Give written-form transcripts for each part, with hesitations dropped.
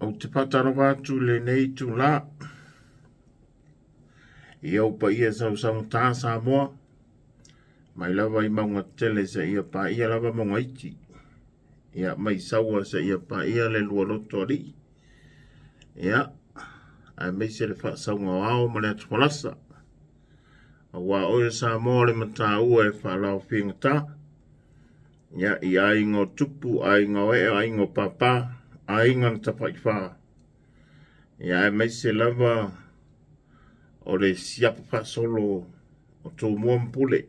Ou te faatalofa atu i lenei itulā i ou paia sausaugata Samoa, mai lava i mauga tetele seia paia lava mauga iti, ia mai Saua seia paia le Lualoto Alii, ia aemaise le faasauga o ao ma le atufalasa. Aua oe Samoa o le mataua e faalaofigata, ia i aiga o tupu, aiga o ee, aiga o papa, aiga na tafaifā, ia aemaise lava o le siapo faasolo o Tumua ma Pule,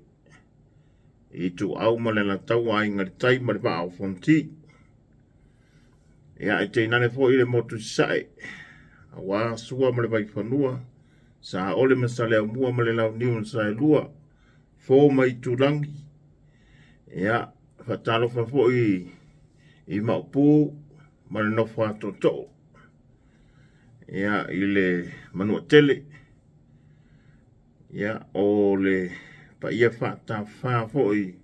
i Ituau ma le Alataua, Aiga i le Tai ma le Vaa o Fonoti. Ia e teinane foi le motu Sasae, aua Sua ma le Vaifanua, Saole ma Saleaumua ma le Launiu na Saelua, Fo ma Itulagi. Ia, faatalofa foi i Maopu ma le nofo a tootoo, ia i le Manuatele. Ia, o le paia faatafa foi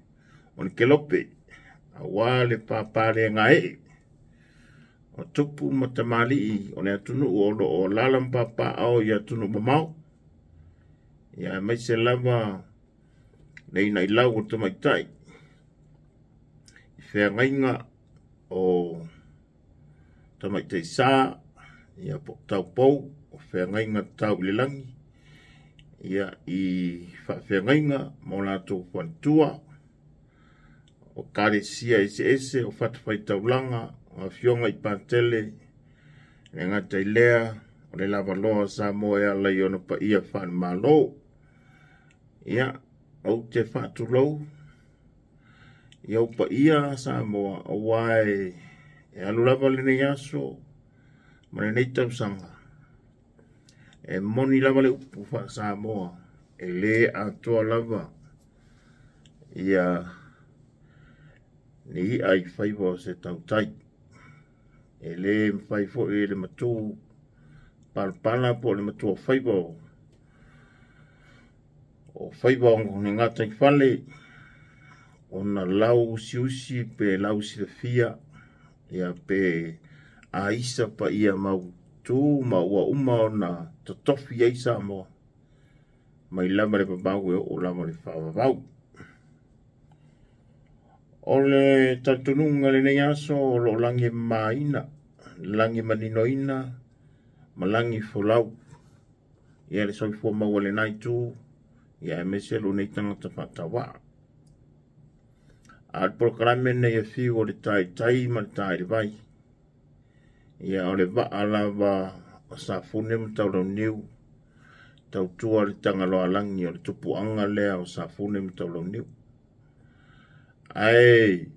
o le Kelope, aua le papalega ee o tupu ma tamalii o le atunuu o lo o alaala ma papaaao i atunuu mamao. Ia aemaise lava le inailau o tamaitai i feagaiga o tamaitai sa, ia po o taupou o feagaiga tau i le lagi, ia i faafeagaiga ma o latou faletua, o ekalesia eseese, o fatafaitaulaga, o afioga i Patele, e gata i lea o le lavaloa o Samoa e ala i ona paia faale-Malo. Ia, ou te faatulou i ou paia Samoa, aua e alu lava lenei aso ma lenei tausaga. E moni lava le upu faa-Samoa, e lē atoa lava ia ni i'a i faiva o se tautai. E lē mafai foi e le matū palapala po o le matua faiva o faiva o le gataifale ona lau usiusi pe lau silafia, ia pe aisa paia mautu ma ua uma ona totofi ai Samoa mai lava le vavau e oo lava le faavavau. O le talitonuga i lenei aso o lo o lagi e mamaina, lagi maninoina ma lagi folau ia le soifua maua i lena itu, ia aemaise lou nei tagata faatauvaa. A o le polokalame lenei e fiu o le taitai ma le tailivai, ia o le vaa lava o Safune ma Taulauniu, tautua le Tagaloaalagi o le tupuaga lea o Safune ma Taulauniu. Ae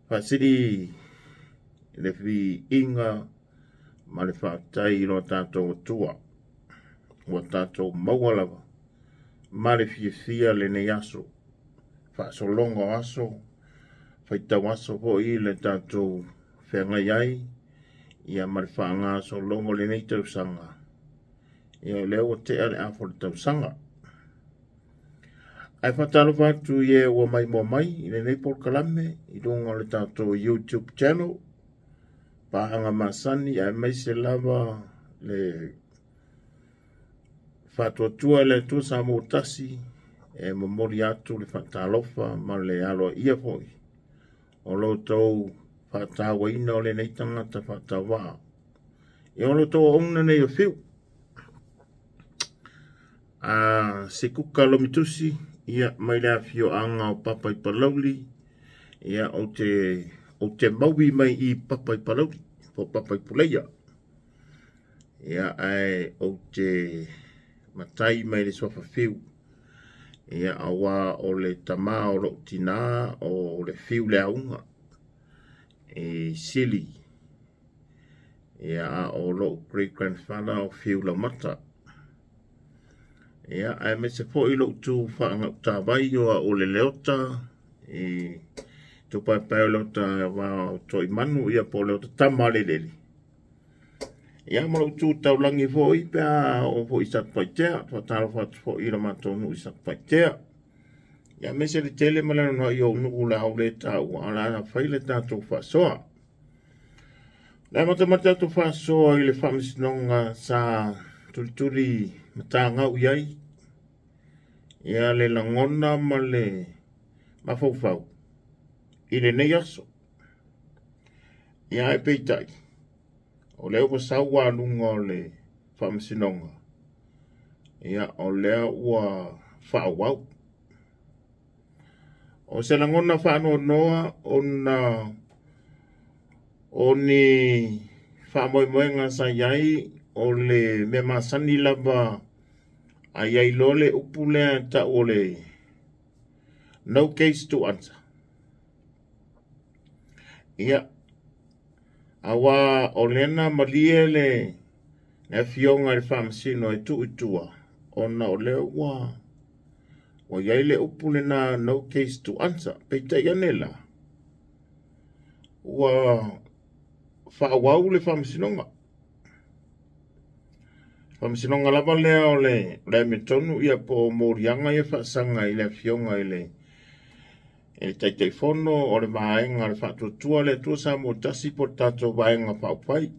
faasili le viiga ma le faafetai i lo tatou Atua, ua tatou maua lava ma le fiafia lenei aso, faasologa o aso, faitau aso foi le tatou feagai ai, ia ma le faagasologa o lenei tausaga. Ia o lea ua tea le afa o le tausaga. Ae faatalofa atu i e ua maimoa mai i lenei polokalame i luga o le tatou YouTube channel, Paaga Masani, aemaise lava le faatuatua i le Atua Samoa tasi, e momoli atu le faatalofa ma le aloaia foi o lo outou faatauaina o lenei tagata faatauvaa. Ia o lo outou auauna nei o Fiu. A Sikuka Lomitusi, ia mai le afioaga o Papa i Palauli, ia ou te maui mai i Papa i Palauli, po Papa i Puleia. Ia ae ou te matai mai le suafa Fiu. Ia aua o le tamā o lou tinā o le Fiu le auga e Sili. Ia a o lou great grandfather o Fiu Laumata. Ia aemaise foi lou tu faagautavai o au o le Leota i tupaepae o Leota va o Toimanu, ia po o Leota tama a Lelele. Ia ma lou tu taulagi foi pe a oo foi i Satupaitea, faatalofa atu foi i le matou nuu i Satupaitea. Ia aemaise le tele ma le anoanoai o nuu o le a ou le taua, a o le a fai le tatou faasoa. Le amatamata tatou faasoa i le faamasinoga sa tulituli matagau i ai ia le lagona ma le mafaufau i lenei aso. Ia ae peitai, o lea ua sau aluga o le faamasinoga, ia o lea ua faaauau. O se lagona faanoanoa ona o ni faamoemoega sa i ai o le mea masani lava a i ai loa le upu lea e tau o le no case to answer. Ia, aua o lea na malie le afioga i le faamasino e tuu i tua, ona o lea ua i ai le upu lena no case to answer. Peitai ane la, ua faaauau le faamasinoga. Faamasinoga lava lea o le amiotonu ia po o moliaga ia faasaga i le afioga i le Taitaifono o le vaega o le Faatuatua le Atua Samoa Tasi po o le tatou vaega faaupufai.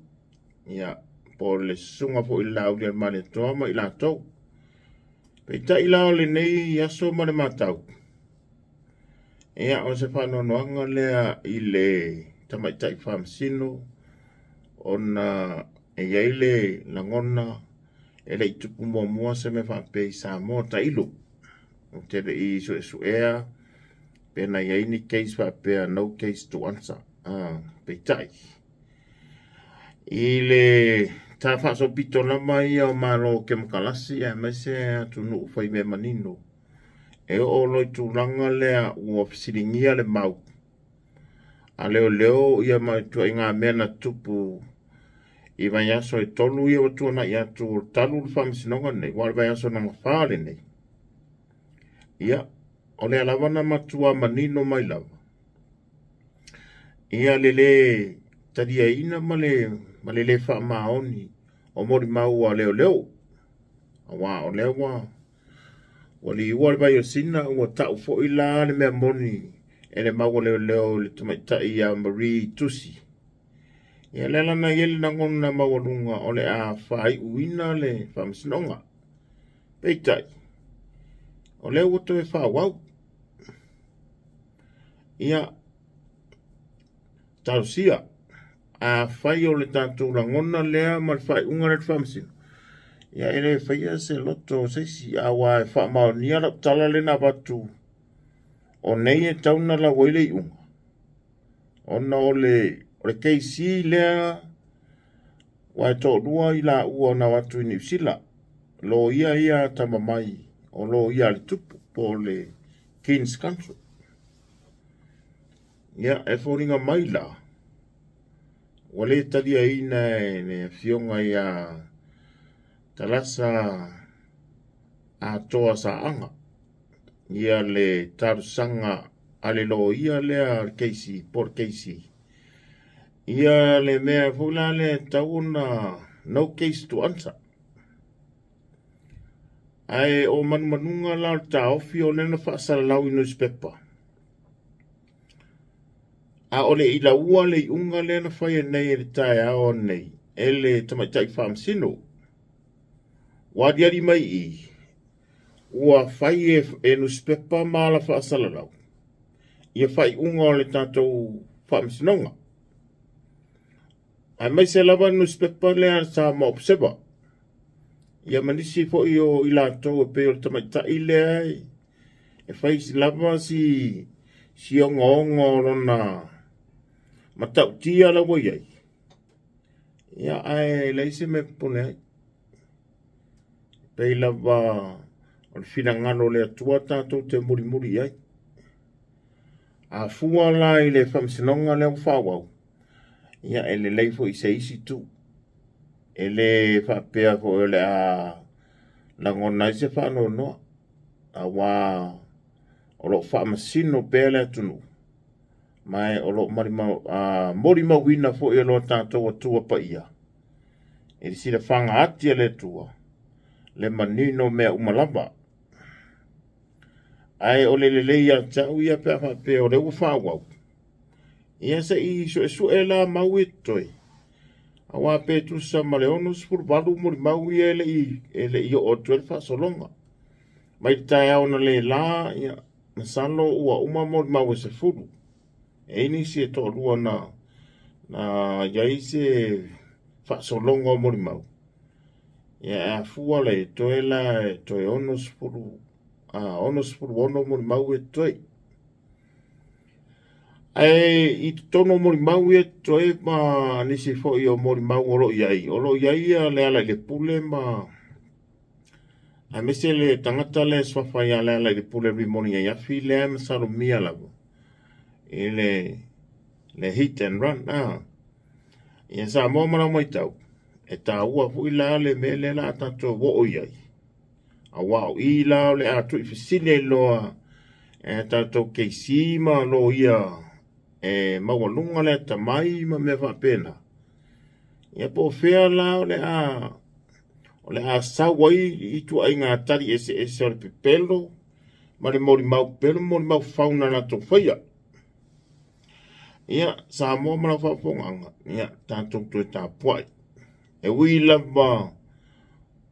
Ia, po o le susuga foi i le Laaulialemalietoa ma i latou. Peitai la o lenei aso ma le matau, ia o se faanoanoaga lea i le tamaitai faamasino ona e i ai le lagona e le i tupu muamua se mea faapea i Samoa tailo. Ou te le i suesuea pe na i ai ni case faapea no case to answer. Peitai, i le ta faasolopito lava ia o Malo Kemokarasi aemaise atunuu faimea manino, e oo loa i tulaga lea ua fesiligia le mau a leoleo ia ma ituaiga mea na tupu i vaiaso e 3 ia ua tuanai atu talu le faamasinoga lenei, ua o le vaiaso lona 4 lenei. Ia, o lea lava na matua manino mai lava ia le lē taliaina ma le lē faamaoni o molimau a leoleo, aua o lea ua liua le vai o Sina, ua tau foi la le mea moni e le mau a leoleo i le tamaitai ia Marie Tusi. Ia lea la na i ai le lagona maualuga o le a faaiuina le faamasinoga. Peitai, o lea ua toe faaauau. Ia, talosia, afai o le tatou lagona lea ma le faaiuga lea le faamasino, ia e le faia se loto o se isi, aua e faamaonia lau tala lea na avatu o nei e tau na lau ai le iuga, ona o le KC lea ua e toalua i laua na o atu i Niu Sila, loia ia tamamai o loia a le tupu po o le King's Country. Ia, e foliga mai la, ua le taliaina e le afioga ia Talasa Atoa Saaga ia le talosaga a le loia lea a le KC, po o le KC. Ia le mea foi la lea e tau ona no case to answer. Ae o manumanuga la o le taofi o lea na faasalalau i newspaper. A o le ilaua le iuga lea na fai nei e le taeao nei e le tamaitai faamasino. Ua aliali mai i ua fai e newspaper ma ala faasalalau ia faaiuga o le tatou faamasinoga. Aemaise lava newspaper lea Samoa Observer. Ia ma nisi foi o i latou e pei o le tamaitai lea e fai lava si ogaoga o lona matautia la ua i ai. Ia ae leai se mea popole ai. Pei lava o le finagalo o le Atua tatou te mulimuli i ai. A fua la i le faamasinoga lea ua faaauau, ia e lelei foi i se isi itu. E le faapea foi o le a lagona ai se faanoanoa, aua o loo faamasino pea le atunuu, ma o loo molimauina foi e lo tatou Atua paia, e le silafaga ati a le Atua, le manino mea uma lava. Ae o le lelei ia te au ia pe a faapea o lea ua faaauau, ia se i suesue la mau e totoe. Auā pe tusa ma le 68 molimau ia e le i oo atu ai le faasologa. Mai le taeao na le la, ia, masalo ua uma molimau e 10. E i ai nisi e toalua na i ai se faasologa o molimau. Ia, e afua le toe la e toe 66 molimau e totoe. Ae i totonu o molimau ia totoe ma nisi foi o molimau o lo o i ai, o lo o i ai ia Lealailepule ma aemaise le tagata lea e suafa ia Lealailepule Rimoni Aiafi lea e masalomia lava i le hit and run. Ia Samoa ma lau matau, e taua foi la le mea lea la a tatou oo i ai. Auā o i la o le a tuuifesili ai loa e tatou KC ma loia e maualuga le atamai ma mea faapena. Ia po o fea la o le a sau ai i ituaiga tali eseese o le pepelo ma le molimau pepelo ma molimau fau na latou faia. Ia, Samoa ma lau faafofogaaga, ia tatou toe tapuai. E ui lava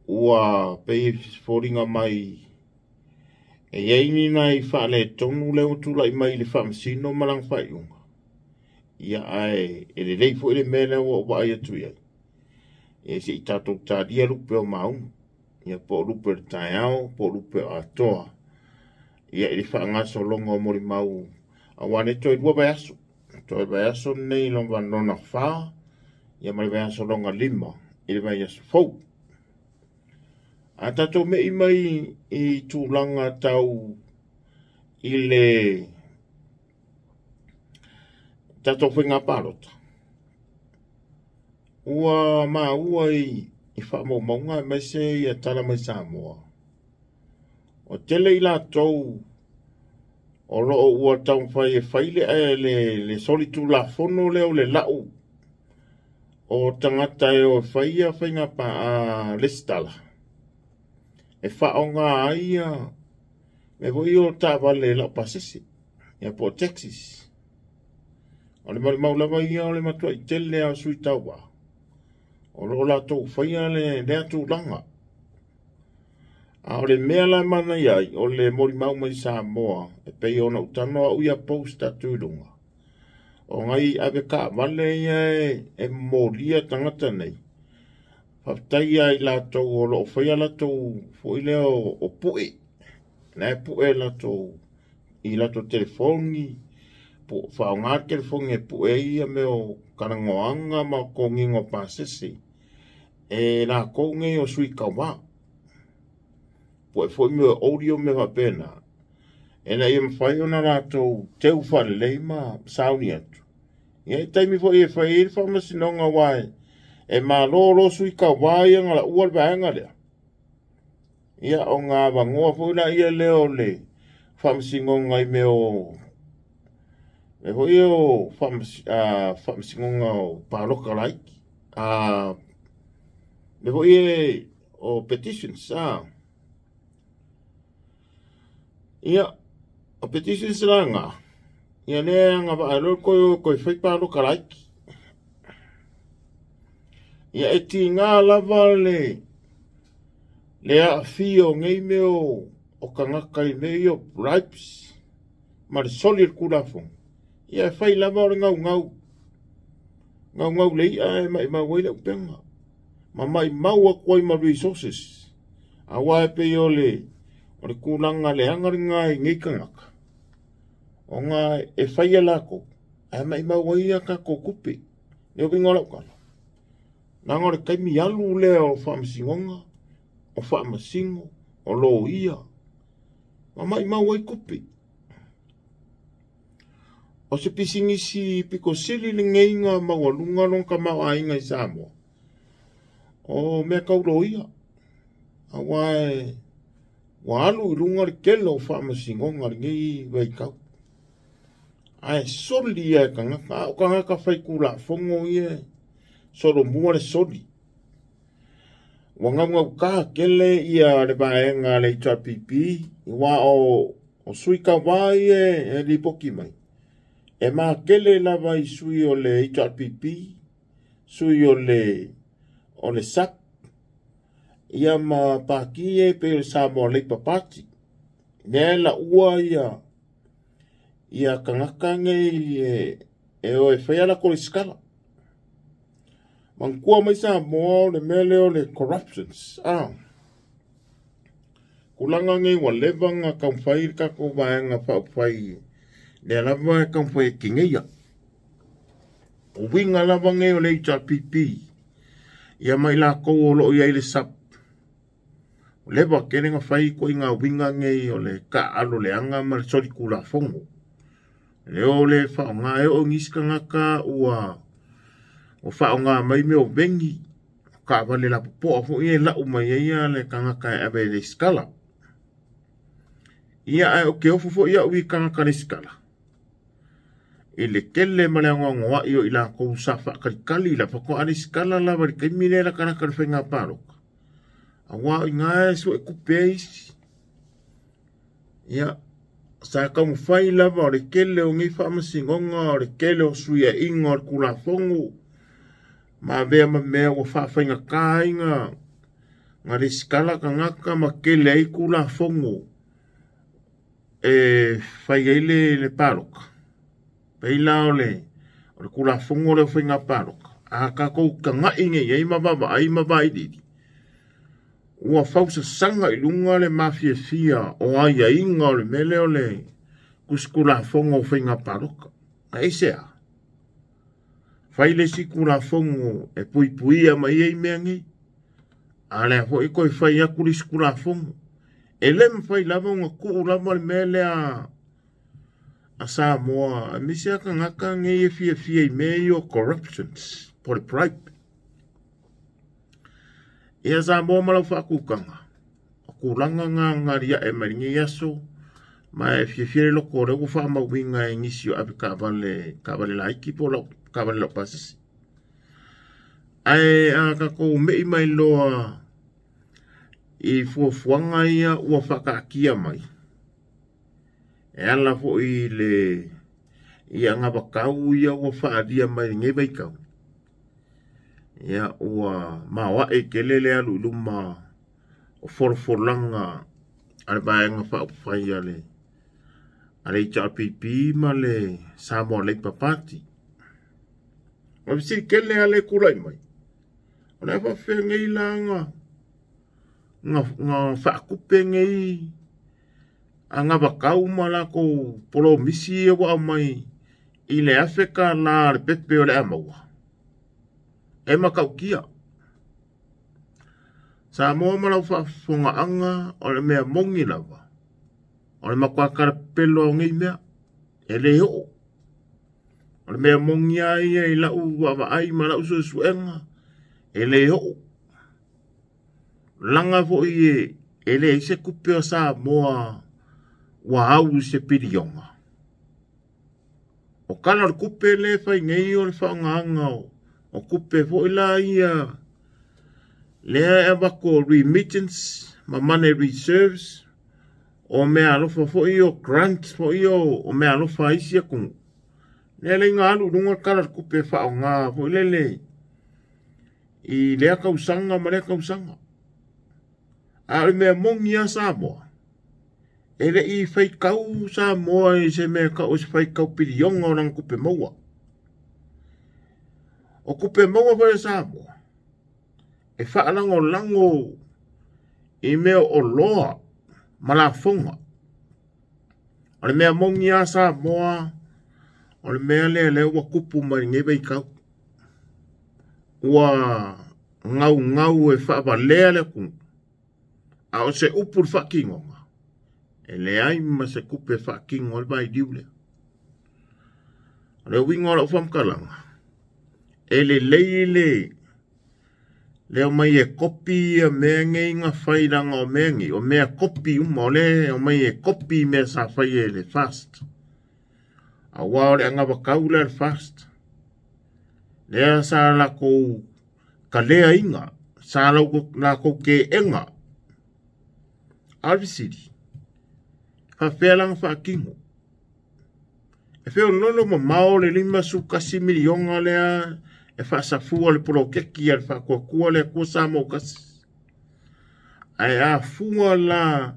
ua pei foliga mai e i ai ni nai faaletonu lea ua tulai mai i le faamasino ma lana faaiuga. Ia, ae e lelei foi le mea lea ua ou vaai atu i ai. Ia se i tatou talia lupe o maunu. Ia po o lupe o le taeao, po o lupe o atoa. Ia i le faagasologa o molimau, auā nei toe 2 vaiaso. Toe vaiaso nei lona 4, ia ma le vaiaso lona 5 i le vaiaso fou. A tatou mei mai i tulaga tau i le tatou faiga palota, ua maua i faamaumauga aemaise ia tala mai Samoa. O tele i latou o lo o ua taumafai e fai le solitulafono lea o le lau o tagata e o e faia faiga pa lesitala e faaaoga ai ia mea foi o taavale laupasese, ia po o taxis. O le maumau lava ia o le matuai tele lava o sui tauva o lo o latou faia lea tulaga. A o le mea la e manaia ai, o le molimau mai Samoa, e pei ona ou talanoa au ia post atu i luga. O nai ave taavale ia e molia tagata nei. Faafetai ia i latou o lo o faia latou foi lea o pue. La e pue latou i latou telefoni, po faaaoga le telefoni e pue ai ia mea o talanoaga ma totogiga o pasese. E latou nei o sui tauva. Pue foi mea o audio mea faapena. Ina ia mafai ona latou teu faalelei ma sauni atu. Ia i taimi foi e fai ai le faamasinoga aua e malo loa sui tauva ia na laua le vaega lea. Ia ona avanoa foi laia lea o le faamasinoga i mea o mea foi o faamasinoga o palota laiti. Mea foi o petitions. Ia, o petitions la na, ia lea agavaa loa toe toe fai palota laiti. Ia e tiga lava le aafia o nei mea o tagata i mea ia o bribes ma le soli o le Tulafono. Ia e fai lava o le gaugau. Gaugau le i'a e maimau ai le upega. Ma maimau atu ai ma resources. Auā e pei o le tulaga leaga lena i nei tagata. Ona e fai e latou, ae maimau ai a tatou tupe. Le uiga o lau tala. Leaga o le taimi alu lea o faamasinoga, o faamasino, o loia, ma maimau ai tupe. O se pisinisi pito sili lenei na maualuga lona tamaoaiga i Samoa, o mea tau loia. Auā ua alu i luga le tele o faamasinoga lenei vaitau. Ae soli ia e tagata, a o tagata faitulafono ia solomua le soli. Ua gaugauta tele ia le vaega a le HRPP, aua o sui tauva ia e lipoti mai. E matele lava i sui o le HRPP sui o le SAP ia ma paki e pe o le Samoa Labour Party. Lea la ua ia kangaka nei e o e whaia la kore skala. Mangkua mai Samoa o le mea lea o le corruptions. Kulanga nei wa leva nga kaumwhai kako vaenga whaupwhai. Lea lava e kaumwhai e kingeia. O winga lava nei o le HRPP. Ia mai la kou o loo ia i le SAP. O leva kere nga whai ko inga winga nei o le ka alo le anga ma le sori kula fongo. Le o le whaonga e o ngisika ngaka ua o whaonga mai me o vengi. Ka wale la popoa fo ia lau mai ia le kangaka e awe le skala. Ia ae o ke ofu fo ia ui kangaka le skala. I le kele ma le angoangoa i o i la kou sa whakalikali la whakoa ale skala la wale kaimile la kanaka le whainga pāroka. Awa i ngā e sua e kupe isi. Ia, sa kaumawhai lava o le kele o ngi whaamasingonga o le kele o suia inga o le kulafongu. Ma vea ma mea ua whaawhainga kāinga ngā le skala kangaka ma kele ai kulafongu e whai ai le pāroka. Peila o le kulafongu o le whainga pāroka. A kakou ka ngai ngai ai ma wawa ai ma wairiri. Ua whausasanga i lunga le mafiafia o aia inga o le mele o le kuskulafongo o whainga pāroka. A ese a. Whai le si kulafongo e puipuia mai ei mea ngai. A lea hoi koe whai aku le sikulafongo. E le mwhai lava nga kuu lava le mele a Samoa. A misi aka ngaka ngai e fia fia i mea i o corruptions. Po le bribe. Ia Samoa malau whaakukanga. O kulanga ngā ngaria e maringi aso. Ma e fia fia le loko o le ufa mauinga e ngisi o awe kawale laiki po lau kawale lau pasisi. Ae a kakou mei mai loa i fuafuaga ia ua faakaakia mai. E ala foʻi le ia agavakau ia ua faalia mai lenei vaitau. Ia ua maoaʻe tele le alu i luma o folafolaga a le vaega faaupufai a le HRPP ma le Samoa Labour Party. Ma fesili kele a le kulaʻi mai. O le faafeagei la nga faakupe nei a ngavakau ma lakou polomisi ia ua aumai i le Afrika la le pepe o le amaua. E makaukia. Samoa ma lau faafofogaaga o le mea mogi lava. O le makuakalapelo o nei mea. E le oo. O le mea mogi a ia i lau vaavaai ma lau suesuega. E le oo. Langa foʻi e le se kupe o Samoa ua au se pilionga. O kala o le kupe le whai nei o le whaanganga o kupe foʻi la ia lea e wako remittance ma money reserves o mea alofa foʻi o grant foʻi o mea alofa isi atunuu. Lea le inga alu lunga kala le kupe whaonga foʻi lele i lea kausanga ma lea kausanga. A o le mea mogi a Samoa. E le i whaikau Samoa i se mea kau se whaikau pilionga o langa kupe maua. O kupe maua whae Samoa. E whaalango lango i mea o loa ma la fonga. O le mea mongi a Samoa, o le mea lea lea ua kupu mai ngei waikau. Ua ngau ngau e whaavalea le kungu. A o se upu le whakingonga. E le ai ma se kupe whakingo le vai liu lea. O le wingo o lau whamkalanga. E le lei le leo mai e kopi a mea ngei ngā whairanga o mea ngei. O mea kopi uma o le o mai e kopi mea sa whai e le fast. A wā o le angawakau le fast. Lea sa lako kalea inga. Sa lako ke enga. Alvisiri. Whawhealanga whaakingo. E wheo lolo ma mao le 51 milionga lea e faasafua le poloketi a le Faatuatua le Atua Samoa Tasi. Ae a fua la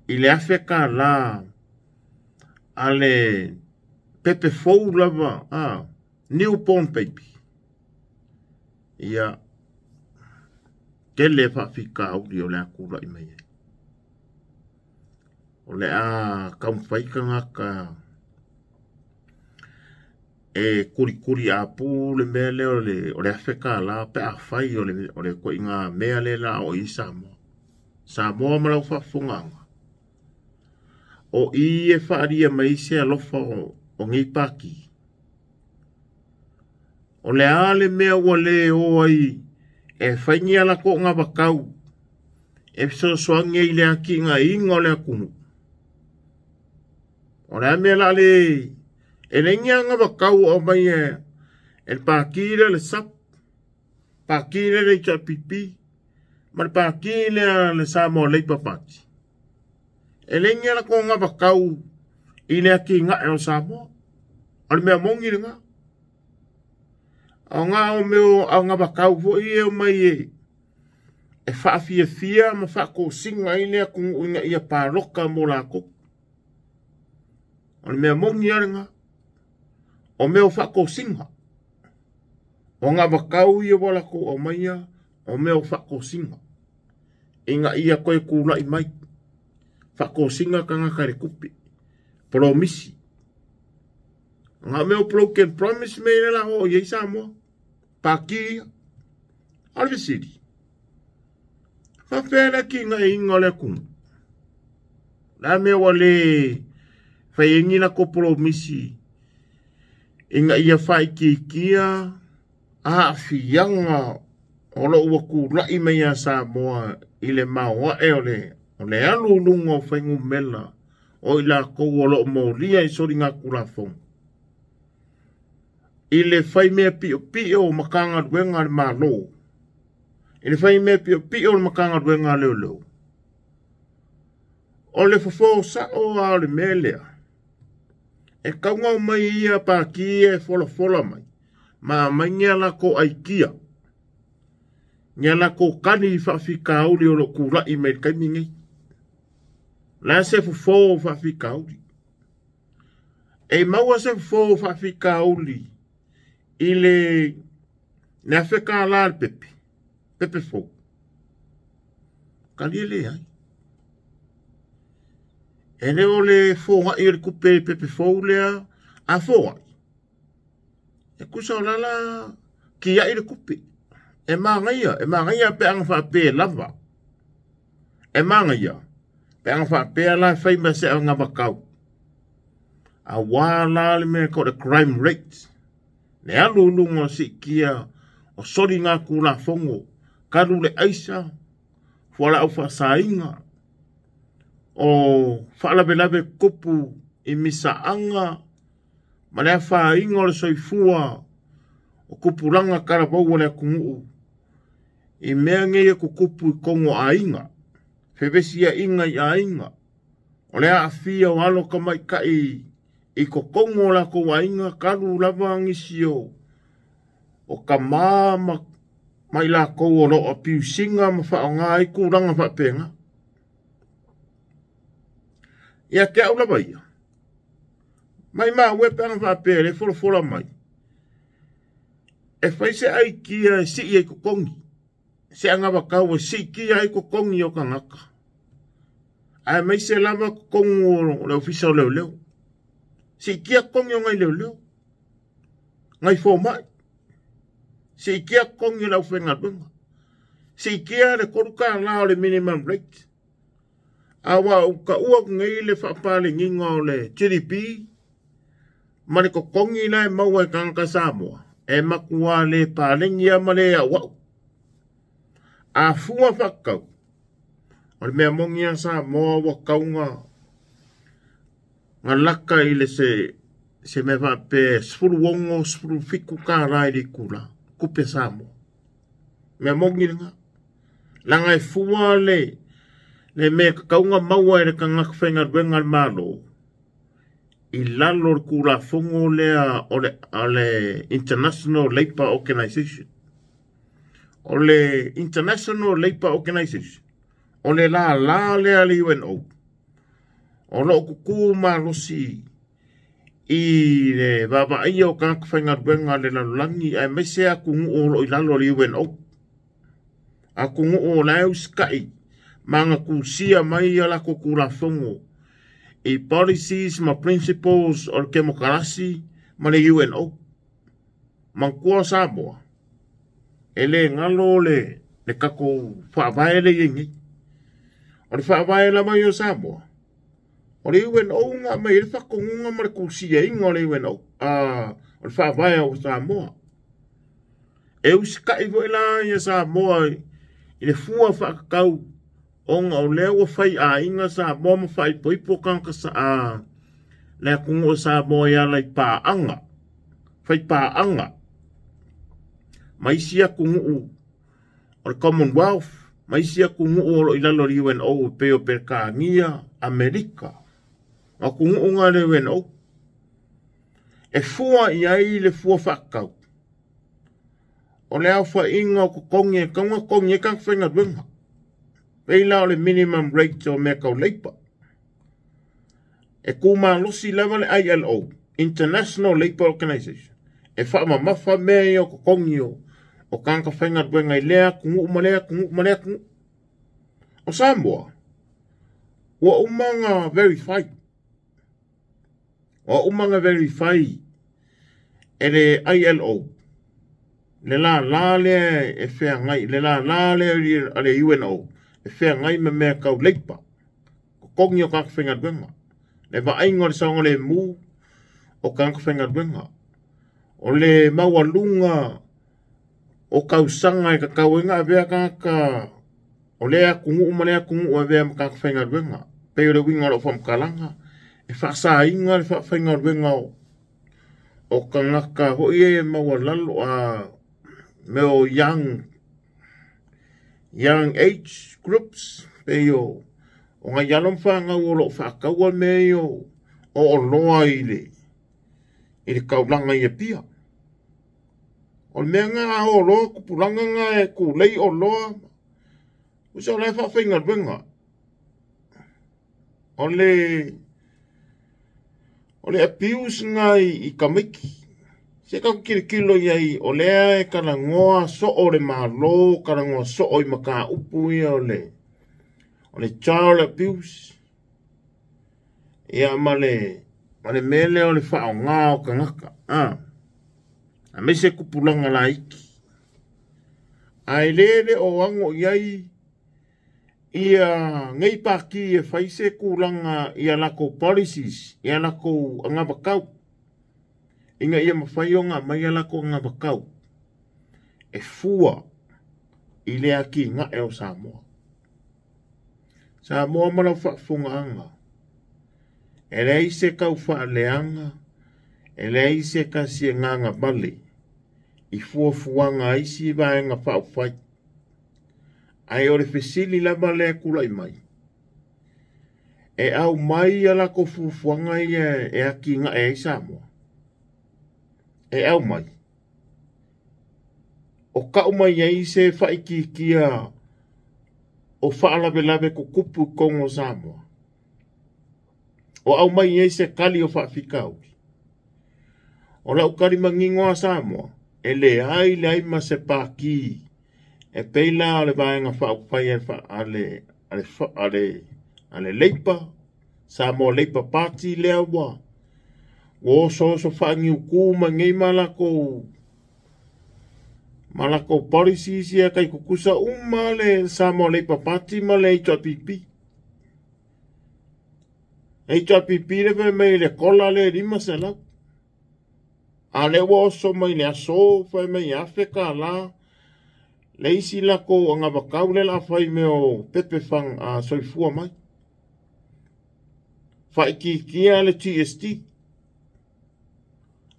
i le $1,000 a le pepe fou lava, a newborn baby, ia tele faafitauli o le a tulai mai ai. O le a taumafai tagata e kulikuli apu le mea lea o le $1,000 pe afai o le ituaiga mea lea la o i Samoa. Samoa ma lau faafofogaaga, o i e faaalia mai se alofa o nei pati. O le a le mea ua le o ai e fai ni a latou anavatau e fesoasoani ai i le atinaeina o le atunuu. O le a mea la le e leai ni anavatau o aumai e le pati lea le SAP, pati lea le HRPP, ma le pati lea le Samoa Labour Party. E leai ni a latou anavatau i le atinae o Samoa. O le mea moni lena. O ngā o mea o anavatau foi e omai e faafiafia ma faatosina ai le atunuu ina ia paloka mo latou. O le mea moni lava lena. O mea o faatosina. O anavatau ia ua latou aumaia, o mea o faatosina. Ina ia toe tulai mai. Faatosina tagata i le tupe. Polomisi. Ngā mea o broken promise me le la o i Samoa. Paki ia. O le fesili. Faapea le atinaeina o le atunuu. La mea ua le fai ai ni latou polomisi ina ia faaitiitia aafiaga o lo o ua tulai mai ia Samoa i le maoae o le alu i luga o fuainumera o i latou o lo o molia i soligatulafono. I le fai mea piopio o Matagaluega a le Malo, i le fai mea piopio o le Matagaluega a Leoleo, o le fofo sao a o le mea lea, e tauga mai ia pati e folafola mai, ma aumai ni a latou aikia, ni a latou tali i faafitauli o lo o tulai mai i le taimi nei. O le a se fofo o faafitauli? E maua se fofo o faafitauli i le $1,000 a le pepe, pepe fou. Tali e leai. E le o le foai o le tupe pepe fou lea, a foai. E tusa o lala kiai le tupe. E magaia pe aga faapea lava. E magaia pe aga faapea la fai ma se anavatau. Auā la le mea ko le crime rate. Le alu i luga o siitia o soligatulafono, kalu le aisa, fualaau faasaina, o faalavelave tupu i misaaga ma le afaina o le soifua o tupulaga talavou o le atunuu i mea nei e tutupu i totonu o aiga, fevesiaiga i aiga, o le aafia o alo tamaitai i totonu o latou aiga, talu lava nisi o tamā ma i latou o lo o apiusiga ma faaaoga ai tulaga faapena. Ia te au lava ia. Mai maua e pe aga faapea le folafola mai. E fai se aikia e sii ai totogi. Se anavatau e siitia ai totogi o tagata. Ae maise lava totonu o le ofisa o leoleo. Siitia totogi o nai leoleo. Nai fomai. Siitia totogi o le aufaigaluega. Siitia le $3 o le minimum rate. A ua taua atu nei le faapalegiga o le GDP ma le totogi la e maua e tagata Samoa, e matua le palegi lava ma le auau. A fua faatatau, o le mea moni a Samoa ua tauga laka i le se mea faapea 16, $17 i le itula, tupe Samoa. Mea moni lena. Leaga e fua le mea tatauga maua e le tagata faigaluega a le Malo i lalo o le Tulafono lea o le International Labour Organization. O le International Labour Organization, o le lālā lea a le UNO, o lo o kukū malosi i le vaavaaia o tagata faigaluega a le lalolagi aemaise atunuu o lo o i lalo o le UNO. Atunuu o la e usitai ma agatusia mai a latou Tulafono i policies ma principles o le kemokarasi ma le UNO. Manatua Samoa, e le galo le tatou faavae lea e i ai nei. O le faavae lava ia o Samoa, o le UNO na aumai ai le faatonuga ma le tusiaina o le UNO, o le faavae o Samoa. E usitai foi la ia Samoa i le fua faatatau ona o lea ua fai aiga Samoa ma faaipoipo tagata le atunuu o Samoa e ala i paaga, fai paaga ma isi atunuu o le Commonwealth, ma isi atunuu o lo o i lalo o le UNO e pei o Peretania, Amerika, o atunuu na le UNO. E fua i ai le fua faatatau o le aofaiga o totogi e tatau ona totogi ai tagata faigaluega. Pei la o le minimum rate o mea tau leipa. E tumalosi lava le ILO, International Labour Organization, e faamamafa mea ia o totogi o tagata faigaluega i lea atunuu ma lea atunuu ma lea atunuu. O Samoa, ua uma ona verify. Ua uma ona verify e le ILO, le lālā lea e feagai, le lālā lea a le UNO, e feagai ma mea tau leipa, totogi o tagata faigaluega, le vaaiga o le saogalemu o tagata faigaluega, o le maualuga o tausaga e tatau ai ona avea tagata o lea atunuu ma lea atunuu e avea ma tagata faigaluega. Pei o le uiga o lau faamatalaga, e faasaina le faafaigaluega o tagata foi e maualalo mea o young age groups, pei o nai alo ma fanau o lo o faataua mea ia o oloa i le taulaga i Apia. O le mea na oloa tupulaga na e tulei oloa, usa o la e faafaigaluega. O le abuse na i tamaiti. Se tatou tilotilo i ai, o lea e talanoa soo le Malo, talanoa soo i mataupu ia o le child abuse, ia ma le mea lea o le faaaoga o tagata, aemaise tupulaga laiti. Ae le o ago i ai ia nei pati e fai se tulaga ia latou policies, ia latou agavakau, ina ia mafai ona aumai a latou agavakau e fua i le atinae o Samoa. Samoa ma lau faafofogaaga, e leai se tau faaleaga, e leai se tasi e gagavale i fuafuaga a isi vaega faaupufai. Ae o le fesili lava lea e tulai mai, e aumai a latou fuafuaga ia e atinae ai Samoa. E aumai. O tau mai ai se faaitiitia o faalavelave tutupu i totonu o Samoa. O aumai ai se tali o faafitauli. O lau tali manino a Samoa, e leai leai ma se pati e pei la o le vaega faaupufai a le Labour, Samoa Labour Party lea ua osooso faaniutu mai nei ma latou policies ia kai tutusa uma le Samoa Labour Party ma le HRPP. HRPP le fai mai le kola le 500. A lea ua oso mai le aso fai mai $1,000 le isi latou agavakau le la fai mea o pepe soifua mai. Faaitiitia le GST.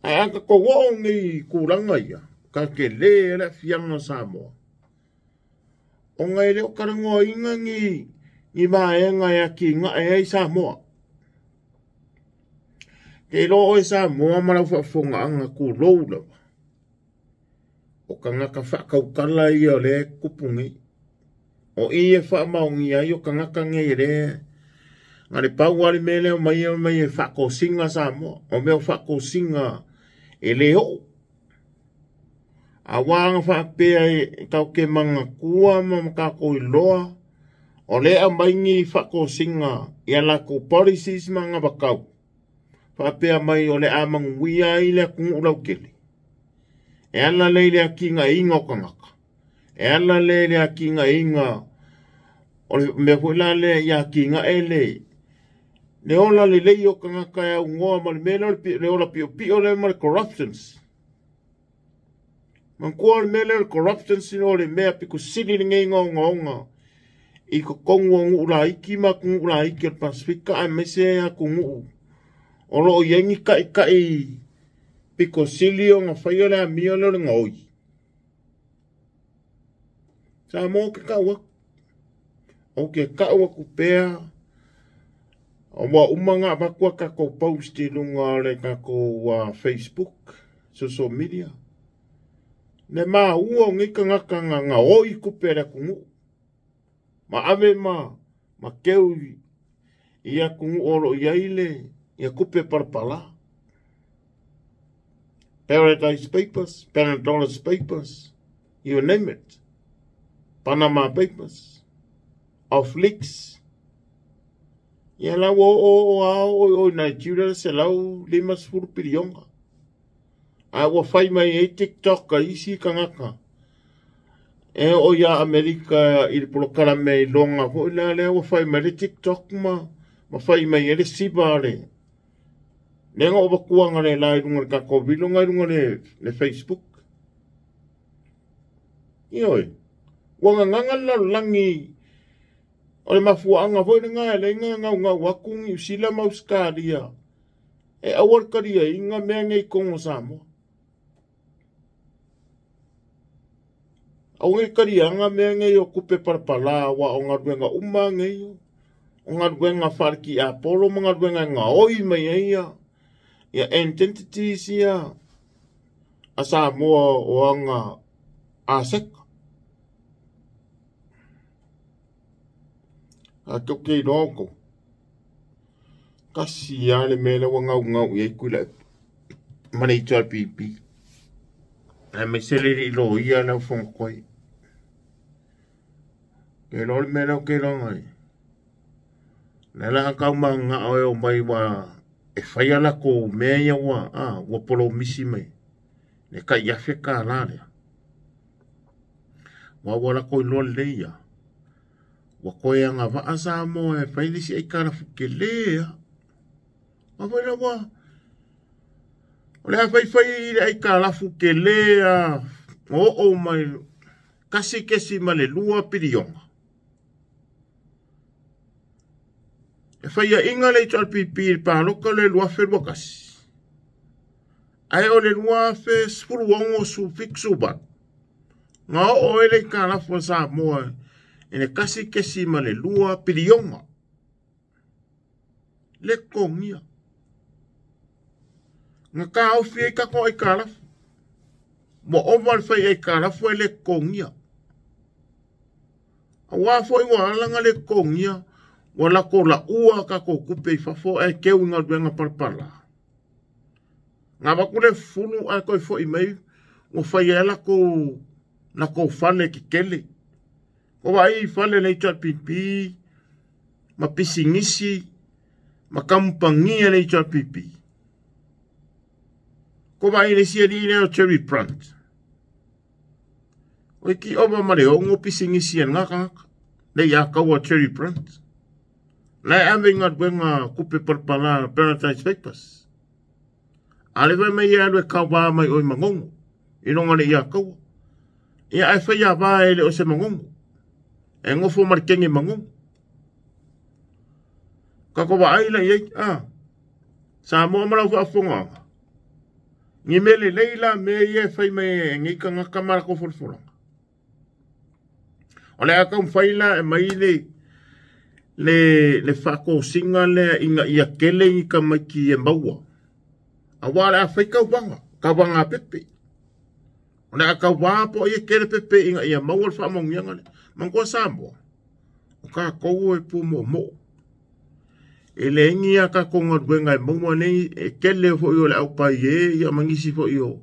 Ae a tatou oo nei tulaga ia, ka tele le aafiaga o Samoa, ona e le o talanoaina ni vaega e atinae ai Samoa. Ke iloa oe Samoa ma lau faafofogaaga tulou lava. O tagata faatautala ia o lea e tupu nei. O i e faamaonia ai o tagata nei e lea na le pau lava le mea lea omai ai omai e faatosina Samoa. O mea o faatosina e le oo. Aua ana faapea e tatou te manatua ma tatou iloa o lea e aumai ni faatosina i a latou policies ma anavatau faapea mai o le a manuia ai le atunuu lautele. E ala lea i le atinaeina o tagata. E ala lea i le atinaeina o le mea foi la lea ia atinae le ola lelei o tagata e aunoa ma le mea lea o le ola piopio lea ma le corruptions. Manatua o le mea lea o le corruptions o le mea pito sili lenei na ogaoga i totonu o nuu laiti ma atunuu laiti o le Pasefika aemaise atunuu o lo o i ai ni taitai pito sili ona faia le amio lea o le gaoi. Samoa ou te tau atu. Ou te tau atu pea ua uma ona avatu a tatou post i luga o le tatou Facebook, social media. Le maua o nei tagata na gaoi tupe a le atunuu. Ma ave ma keu i atunuu o lo o i ai le ia tupe palapala. Paradise Papers, Panadolus Papers, you name it. Panama Papers, Off Leaks. Ia la ua oo oo a oo i Nigeria le 150 piliona. A ua fai mai ai TikTok a isi tagata e oo ia Amerika i le polokalame iloga foi la lea ua fai mai le TikTok ma fai mai ai le siva le lea na ou avatua le la i luga o le tatou viloga i luga o le Facebook. Ioe, ua gagaga le lalolagi o le mafuaaga foi lena e leai na gaugau atu Niu Sila ma Ausetalia e aua le taliaina mea nei i totonu o Samoa. Aua nei taliaga mea nei o tupe palapala aua o galuega uma nei o galuega faale-tiapolo ma galuega e gaoi mai ai ia identities ia a Samoa o aga aseta. A tou te iloa outou. Tasi lava le mea lea ua gaugau i ai Tuilaepa ma le HRPP. Aemaise le alii loia lea o Fonotoe. Ke iloa le mea lea ou te iloa ai. Lea la a tau mananao e omai ua e fai a latou mea ia ua, ua polomisi mai. Le tai $1,000 lea. Ua latou iloa lelei ia. Ua toe agavaa Samoa e fai le isi aitalafu tele a. Aua foi la ua o le a faifai i le aitalafu tele a oo mai 1.2 piliona. E faiaina le HRPP i le palota le 2021. Ae o le 2016 su 78. Nga oo ai le aitalafu a Samoa i le 1.2 piliona. Le totogia. Na taofi ai tatou aitalafu. Ua ova le fai aitalafu e le totogia. Aua foi ua ala na le totogia, ua latou laua tatou tupe i fafo ae keu i galuega palapala. Na avatu le fulu ae toe foi mai, ua fai ai latou fale tetele. Ko vaai i fale le HRPP ma pisinisi ma kamupani a le HRPP. Ko vaai le isi alii lea o Jerry Brunt. O ki ova ma le ongo pisinisi a ngā tagata. Le ia kaua Jerry Brunt. La e ave i galuega kupe palapala Paradise Papers. A le vai mai e alu e kaua mai oi mangongo. I longa le ia kaua. Ia ae fai a vā e le o se mangongo. E ngofo ma le kenge mangongo. Ka ko vaai la i ai, Samoa ma lau faafofoga. Ni mea lelei la mea ia e fai mai e nei tagata ma latou folafolaga. O le a taumafai la e mai le faatosina lea ina ia tele ni tamaiti e maua. Auā o le a fai tauvaga, tauvaga a pepe. O le a tauvā po o ia kele pepe ina ia maua le faamanuiaga lea. Manatua Samoa, o tatou e pumoomoo. E leai ni a tatou galuega e maua nei, e tele foi o le aupai e ia ma nisi foi o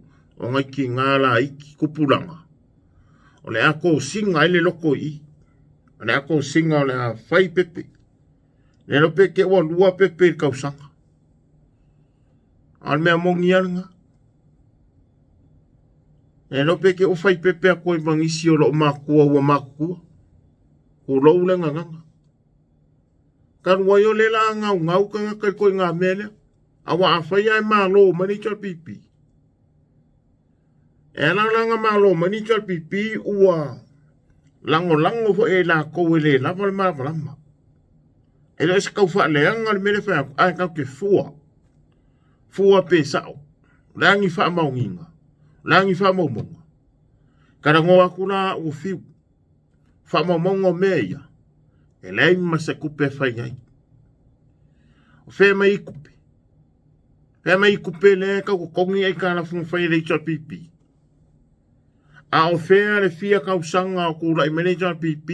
nai tinā laiti tupulaga. O le a tosina ai le loto i i. O le a tosina o le a fai pepe. Le iloa pe te ua lua pepe i le tausaga. A o le mea moni lava lena. Le iloa pe te ua fai pepe atu ai ma nisi o loo matua ua matutua. Tulou le gagana. Talu ai o lea o le a gaugau tagata i le ituaiga mea lea. Aua afai lava e malo mai le HRPP, e ala la ona malo mai le HRPP ua lagolago foi e i latou e le lava le malamalama. E le o se tau faaleaga le mea lea e fai atu, ae tatou te fua, fua pe sao. O le a ni faamaoniga? O le a ni faamaumauga? Talanoa atu la au o Fiu, faamaumauga o mea ia, e leai ma se tupe e fai ai. O fea mai ai tupe? Fea mai ai tupe lea e tau totogi aitalafu na fai e le HRPP? A o fea le fia tausaga o tulai mai le HRPP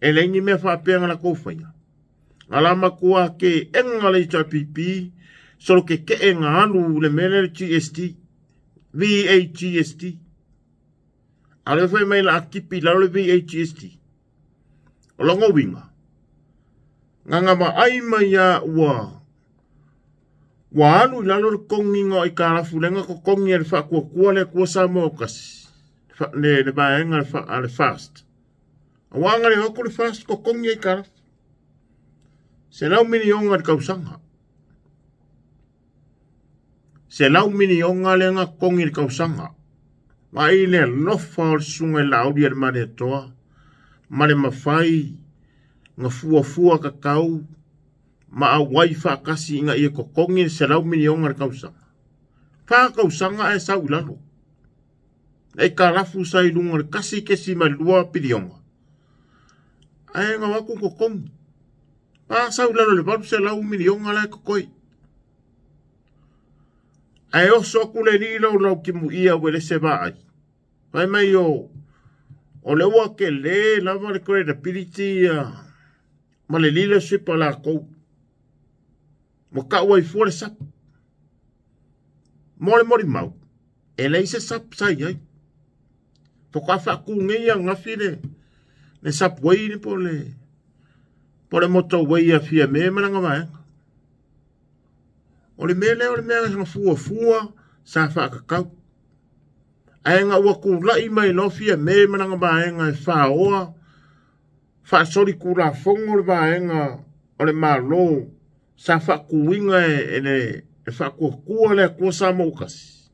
e leai ni mea faapea na latou faia? Na la matua teena le HRPP solo keke'e na alu i le mea lea le GST, VAGST. A o lea fai mai o le a tipi i lalo le VAGST. O lona uiga, na ona vaai mai lava ua ua alu i lalo le totogiina o aitalafu lea na totogi e le Faatuatua le Atua Samoa ua Tasi, le vaega a le FAST. Aua na le o atu le FAST totogi aitalafu. $100 miliona i le tausaga. $100 miliona lea na totogi i le tausaga. Vaai le alofa o le susuga i le Laauli a le Malietoa ma le mafai na fuafua tatau ma auai faatasi ina ia totogi le $100 miliona i le tausaga. 4 tausaga ae sau i lalo. Le aitalafu sa i luga o le 1.2 piliona. Ae na o atu totogi. A sau i lalo i le $800 miliona la e totoe. Ae oso atu le alii laulau timuia ua le se vaai. Fai mai o le ua tele lava le credibility ma le leadership a latou. Ua tau ai fua le SAP. Mo le molimau, e leai se SAP sa i ai. Faatoa faatu nei ananafi le subway po o le motorway a Fiame ma lana vaega. O le mea lea o le mea na fuafua sa faatatau. Ae na ua tulai mai loa Fiame ma lana vaega e faoa faasolitulafono le vaega o le Malo sa faatuina e le Faatuatua le Atua Samoa ua Tasi.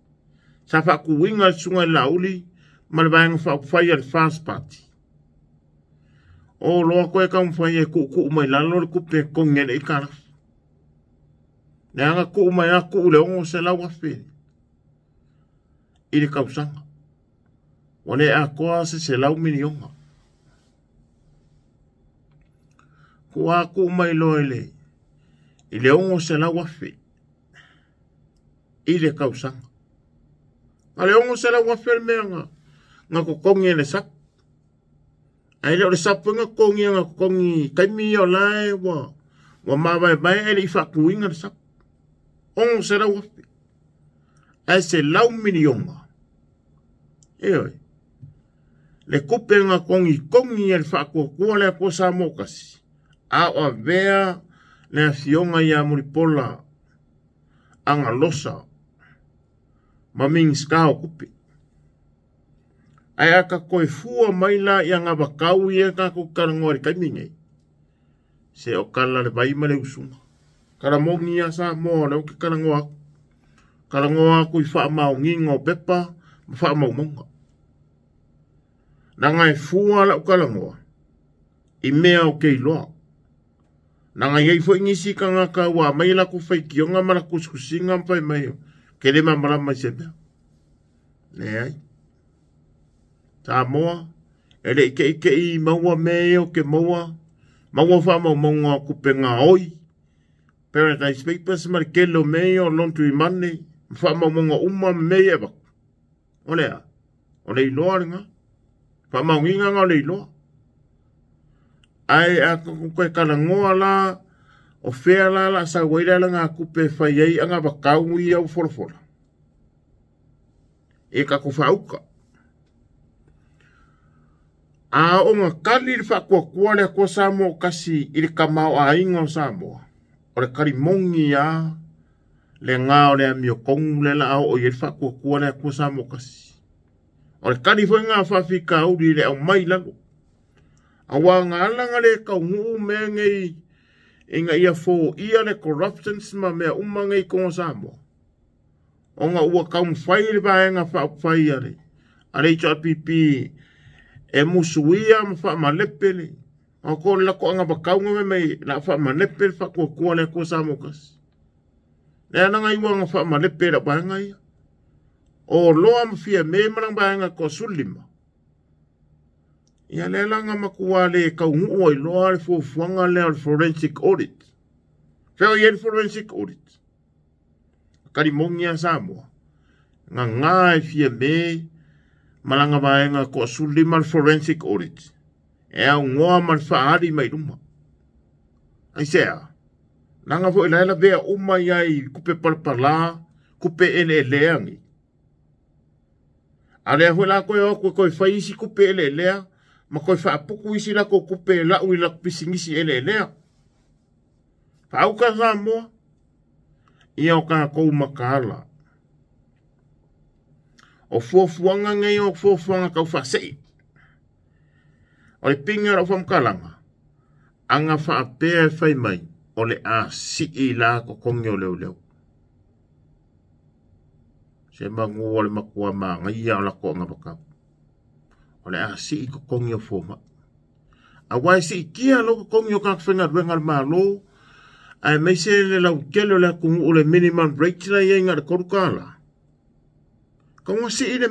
Sa faatuina e le susuga i le Laauli ma le vaega faaupufai a le FAST Party. O loa toe taumafai e tuutuu mai lalo le tupe e totogi ai le aitalafu. Leaga tuu mai lava tuu i le $600,000 i le tausaga. Ua le atoa se $100 miliona. Tuu a tuu mai loa i le $600,000 i le tausaga. A le $600,000 le mea na totogi e le SAP. Ae le o le SAP foi na totogi, na totogi taimi ia o la e ua mavaevae ae le i faatuina le SAP. $600,000. Ae $100 miliona. Ioe. Le tupe na togitogi e le Faatuatua le Atua Samoa Tasi. A o avea le afioga ia Mulipola Agalosa ma Minisita o Tupe. Ae a ta toe fua mai la i anavatau ia tatou talanoa i le taimi nei, se o tala le vai ma le usuga. Tala moni ia Samoa, o lea ou te talanoa atu. Talanoa atu i faamaoniga o pepa ma faamaumauga. Leaga e fua lau talanoa i mea ou te iloa. Leaga e i ai foi nisi tagata ua aumai latou faitioga ma latou tusitusiga ma fai mai ke le malamalama i se mea. Leai. Samoa, e le i teitei maua mea ia ou te maua, maua faamaumauga o tupe gaoi, Paradise Papers ma le tele o mea ia o laundry money. Ma faamaumauga uma ma mea ia e avatu. O le a? O le iloa lena. Faamaoniga na o le iloa. Ae a tatou toe talanoa la, o fea la la sau ai le alagatupe e fai ai anavatau ia ua folafola? E tatou faauta. A oo na tali le faatuatua le Atua Samoa tasi i le tamaoaiga o Samoa, o le talimoni a lena o le amiotonu lea la a oo i ai le faatuatua le Atua Samoa tasi. O le tali foi lena faafitauli i le aumai lalo. Aua na ala na le taunuu mea nei ina ia foia le corruptions ma mea uma nei i totonu o Samoa. Ona ua taumafai le vaega faaupufai a le HRPP e musuia ma faamalepe le o ko le lako anavatau na mai la faamalepe le faatuatua le Atua Samoa tasi. Le ala na iwa na faamalepe la vaega ia. O loa ma fia me ma lana vaega ko sulima. Ia le ala na matua le kaunuu ai loa le fuafuaga lea o le forensic audit. Fea o i ai le forensic audit? Kalimoni a Samoa. Ngā e fia me ma lana vaega ko sulima le forensic audit. E au ngoa ma le faali mai luma. Ai sea. Langa foi la ela vea uma ia i kupe palapala, kupe ele eleangi. A lea foi la koe o koe koe fai isi kupe ele elea, ma koe faapuku isi la ko kupe lau i la pisingisi ele elea. Faauka Samoa, ia o kākou makaala. O fuafuaga nei o fuafuaga tau faasei. O le pigi o lau faamatalaga, aga faapea e fai mai, o le a sii la totogi o leoleo. Se manu o le matua magaia o latou anavatau. O le a sii totogi o fomai. Aua e siitia lou totogi o tagata faigaluega a le Malo, aemaise le lautele o le atunuu le minimum rate la i ai na o le $3. Kauga sii le,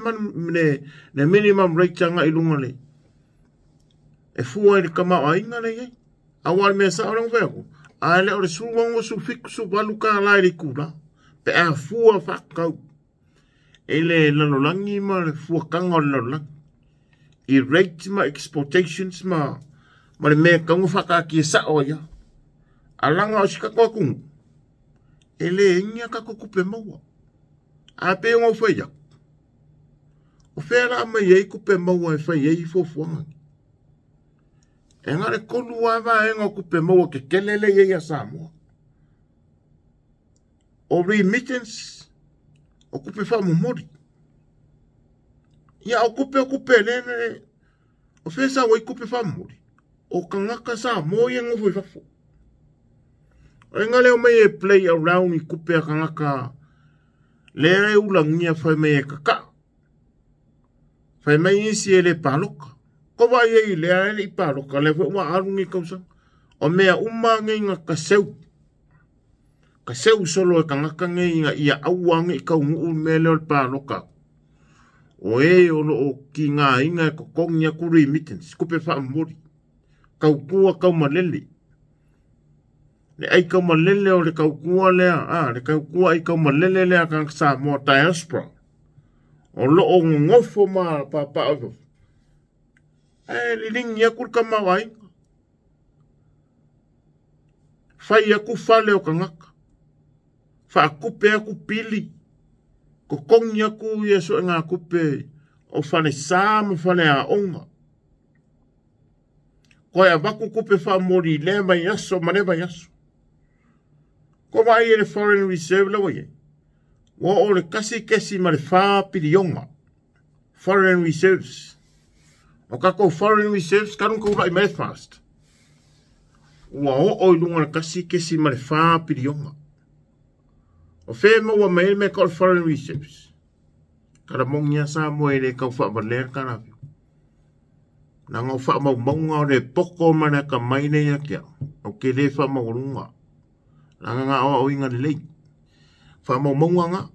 le, le minimum rate agai i luga le e fua i le tamaoaiga la i ai. Aua o le mea sao lea na fai atu, a le o le 16, 17, $18 i le itula, pe a fua faatatau i le lalolagi ma le fuataga o le lalolagi i rate ma exportations ma le mea e tatau ona faataatia sao ai lava. A laga o si tatou atunuu, e le igi a tatou tupe maua. A pei ona ou fai atu, o fea la aumai ai tupe maua e fai ai fuafuaga nei? E na o le tolu lava vaega o tupe maua tetele lea e i ai ia Samoa. O remittance, o tupe faamomoli. Ia o tupe o tupe lea, o fea sau ai tupe faamomoli? O tagata Samoa ia e nofo i fafo. O le lea omai e play around i tupe a tagata lea e ulagia fai mai e kakaa. Fai mai isi e le paloka. Ko vai ai lea e le i paloka, lea foi ua alu nei tausaga. O mea uma nei na kaseu. Kaseu solo e tagata nei ina ia aua nei taunuu le mea lea o le paloka. O e o loo tigaina e totogi atu remittance, tupe faamomoli. Tautua taumalele. Le ai taumalele o le tautua lea, a, le tautua ai taumalele lea tagata Samoa diaspora. O loo nonofo ma papao i fafo. Ae liligi atu le tamaoaiga. Fai atu fale o tagata. Faatupe atu pili. Totogi atu ia suegatupe o falesa ma faleaoga. Koe avatu tupe faamomoli i lea vaiaso ma lea vaiaso. Ko vaai e le foreign reserve la ua i ai. Ua oo le 1.4 piliona foreign reserves. O tatou foreign reserves talu ona taulai mai le fast. Ua oo i luga o le 1.4 piliona. O fea e maua mai ai le mea tau o le foreign reserves? Kalamogi lava Samoa e le tau faavalea le kalafiu. Leaga o faamaumauga o le poto ma le atamai lea ia te au, ou te le faamaualuga. Leaga na aoaoina lelei. Faamaumauga na.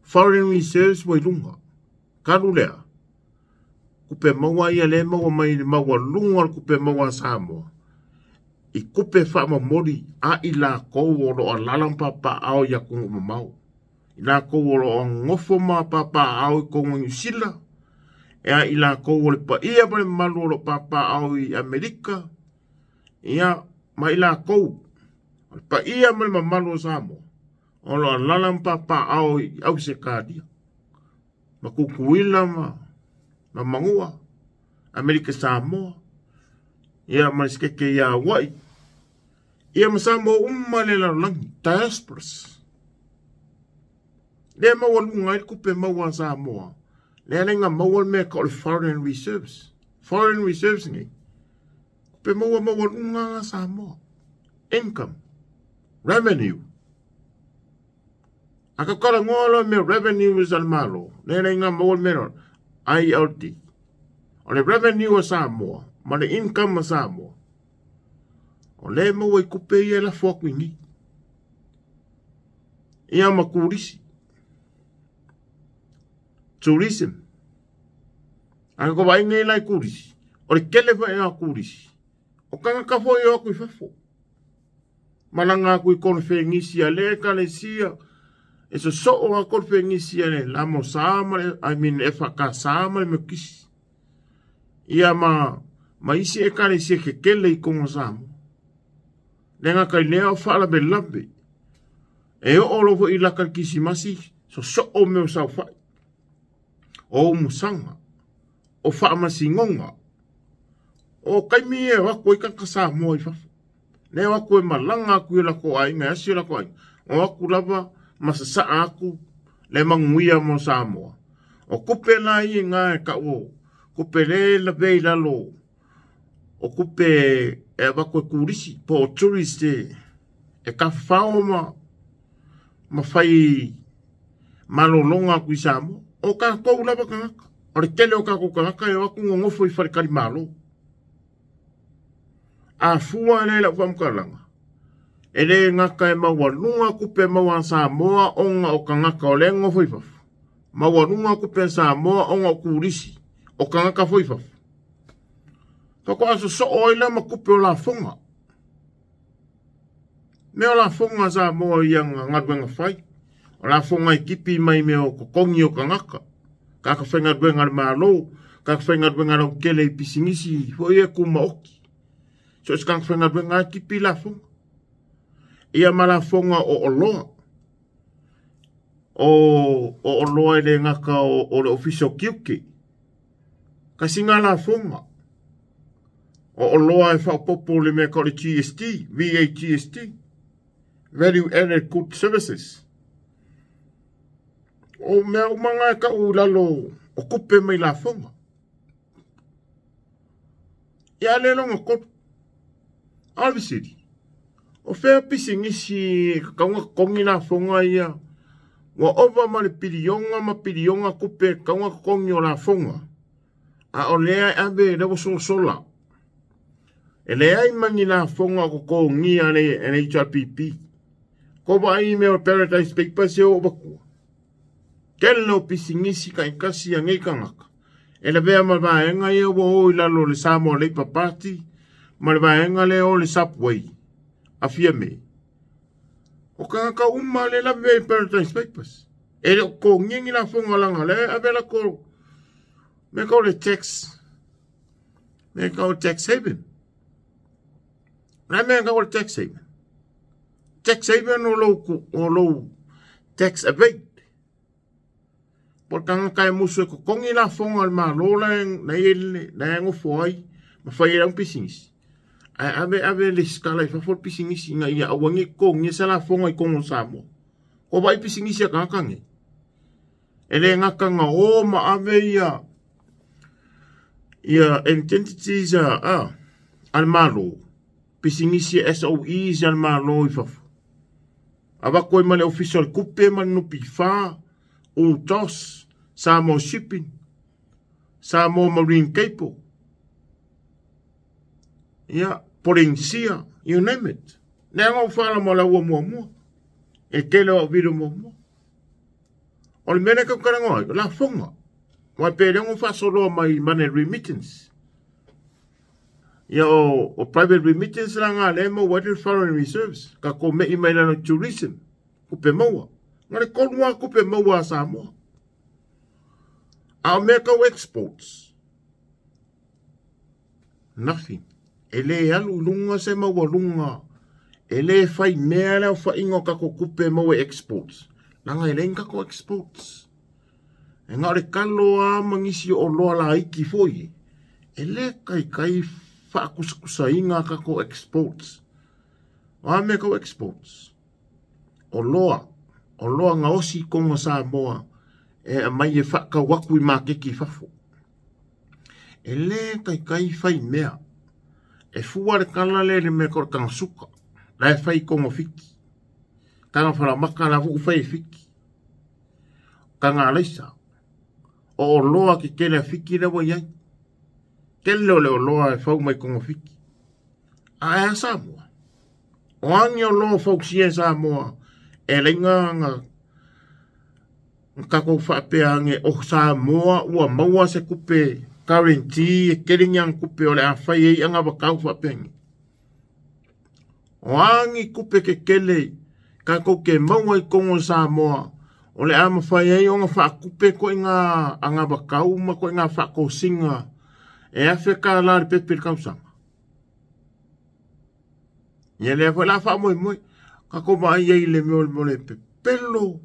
Foreign reserves ua i luga. Talu lea, tupe maua ia lea e maua mai i le maualuga o le tupe maua a Samoa i tupe faamomoli a i latou o lo o alaala ma papaaao i atunuu mamao. I lakou o lo o gofo ma papaaao i Kogo Niu Sila, e a i lakou o le paia ma le mamalu o lo o papaaao i Amerika, ia, ma i lakou o le paia ma le mamalu o Samoa o lo o alaala ma papaaao i Ausetalia, ma Tutuila ma Manua, Amerika Samoa, ia ma le Sekeke ia Hawaii, ia ma Samoa uma le lalolagi, diasporas. Lea maualuga ai le tupe maua a Samoa, lea le maua le mea ka o le foreign reserves. Foreign reserves nei, tupe maua maualuga a Samoa. Income, revenue. A ka kala ngoa loa mea revenue a le Malo, lea le maua le mea ILD. O le revenue a Samoa, ma le income a Samoa. O le maua i kupe ia lafo aku i ni. Ia ma kurisi. Tourism. A ko vai nei lai kurisi. O le kele fa ia kurisi. O kanga ka fo ia aku i fafo. Malanga aku i konfengisi a le kalesia. E so so o a konfengisi a le la mo sa ma le, I mean e whakasa ma le mekisi. Ia ma isi e kalesia ke kele i kongo Samoa. Lenga kai lea o whaalabe labe. E o olo fo i laka kisimasi, so so o meo sau whai. O musanga, o whaamasi ngonga. O kaimi e wako i kaka Samoa i fafo. Le wako e malanga aku i lako ainga, asi lako ainga. O aku lava, masa sa aku, le manguia mo Samoa. O kupe la i ngā e ka o, kupe le la vei lalo, o kupe e wako e kurisi, po o tourist e ka whao ma whai malolonga aku i Samoa. O ka kou lava kangaka. O le tele o ka kou kangaka e waku ngongofo i wharekari malo. A fua le lau whamukalanga. E le ngaka e maualunga kupe maua Samoa onga o kangaka o le ngofo i fafo. Maualunga kupe Samoa onga o kurisi o kangaka fo i fafo. Kako aso so o ila ma kupe o la fonga. Me o la fonga Samoa ia ngaluenga whai. O la fonga i kipi mai me o kokongi o kangaka. Kaka whainga luenga le malo. Kaka whainga luenga lau kele i pisingisi. Fo ia kuma oki. So se kaka whainga luenga kipi la fonga. Ia ma la fonga o oloa. O oloa i le ngaka o le ofisa o kiuke. Kasi ngā la fonga. O oloa e whaopopo le mea ka o le GST, VAGST. Value Added Good Services. O mea umanga e ka ulalo o kupe mai la fonga. Ia le longa kotu. Alvisiri. O whea pisingisi kaunga kongi la fonga ia. Wa ova ma le pilionga ma pilionga kupe kaunga kongi o la fonga. A o lea ave lewa sola. E lea i mangi la fonga ko kongi a le NHRPP. Ko vai mea o Paradise Papers e o bakua. Kele o pisingisi ka ikasi a ngei kangaka. E le vea ma vaenga ia ua o i lalo le Samoa Labour Party ma le vaenga le o le Subway. A fia me. O kangaka uma le la vea i Paradise Papers. E le ko ngengi la fonga langa le ave la ko me ka o le tax. Me ka o tax haven. La me ka o le tax haven. Tax haven o lou tax evade. Por kangaka e musu e kokongi la fonga al malo la na e ngofo ai ma whai e lau pisingisi. Ai ave le skala i fafo pisingisi nga ia awangi kongi sa la fonga i kongo Samoa. Ko vai pisingisi a kangaka nge. E le ngaka nga o ma ave ia entities a al malo. Pisingisi SOEs al malo i fafo. Ava koe ma le official kupe ma nupi wha, UTOS, Samoa Shipping, Samoa Marine Cable, ia, Porensia, you name it. Nea ngau whala mo la ua mua mua. E tele o video mua mua. O le mene kau karangoa, la fonga. Wai pe lengo whasoloa mai money remittance. Ia o private remittance la ngā le mau waited foreign reserves. Ka ko me i mai lano tourism. Kupe maua. Na le 3 lava kupe maua a Samoa. A o mea tau exports, nothing. E le alu i luga se maualuga, e le fai mea le aofaiga o tatou tupe maua i exports. Leaga e leai ni tatou exports. E na o le talo lava ma nisi o oloa laiti foi, e le taitai faakusakusaina a tatou exports. O a mea tau exports? Oloa, oloa gaosi i totonu o Samoa e aumai e faatau atu i maketi i fafo. E le taitai fai mea. E fua le tala lea i le mea tau o le tagasuka, la e fai i totonu o Fiti. Taga falamaka la foi ua fai e Fiti. Taga alaisa, o oloa tetele a Fiti lea ua i ai. Tele o le oloa e fau mai totonu o Fiti. Ae a Samoa? O a ni oloa o fausia e Samoa e laina na tatou faapea ane o Samoa ua maua se tupe guarantee e tele ni ana tupe o le a fai ai anavatau faapea nei. O a ni tupe tetele tatou te maua i totonu o Samoa o le a mafai ai ona faatupe koiga anavatau ma koiga faatosina e $1,000 le pepe i le tausaga. Ia lea foi la faamoemoe tatou vaai ai i le mea o le pepelo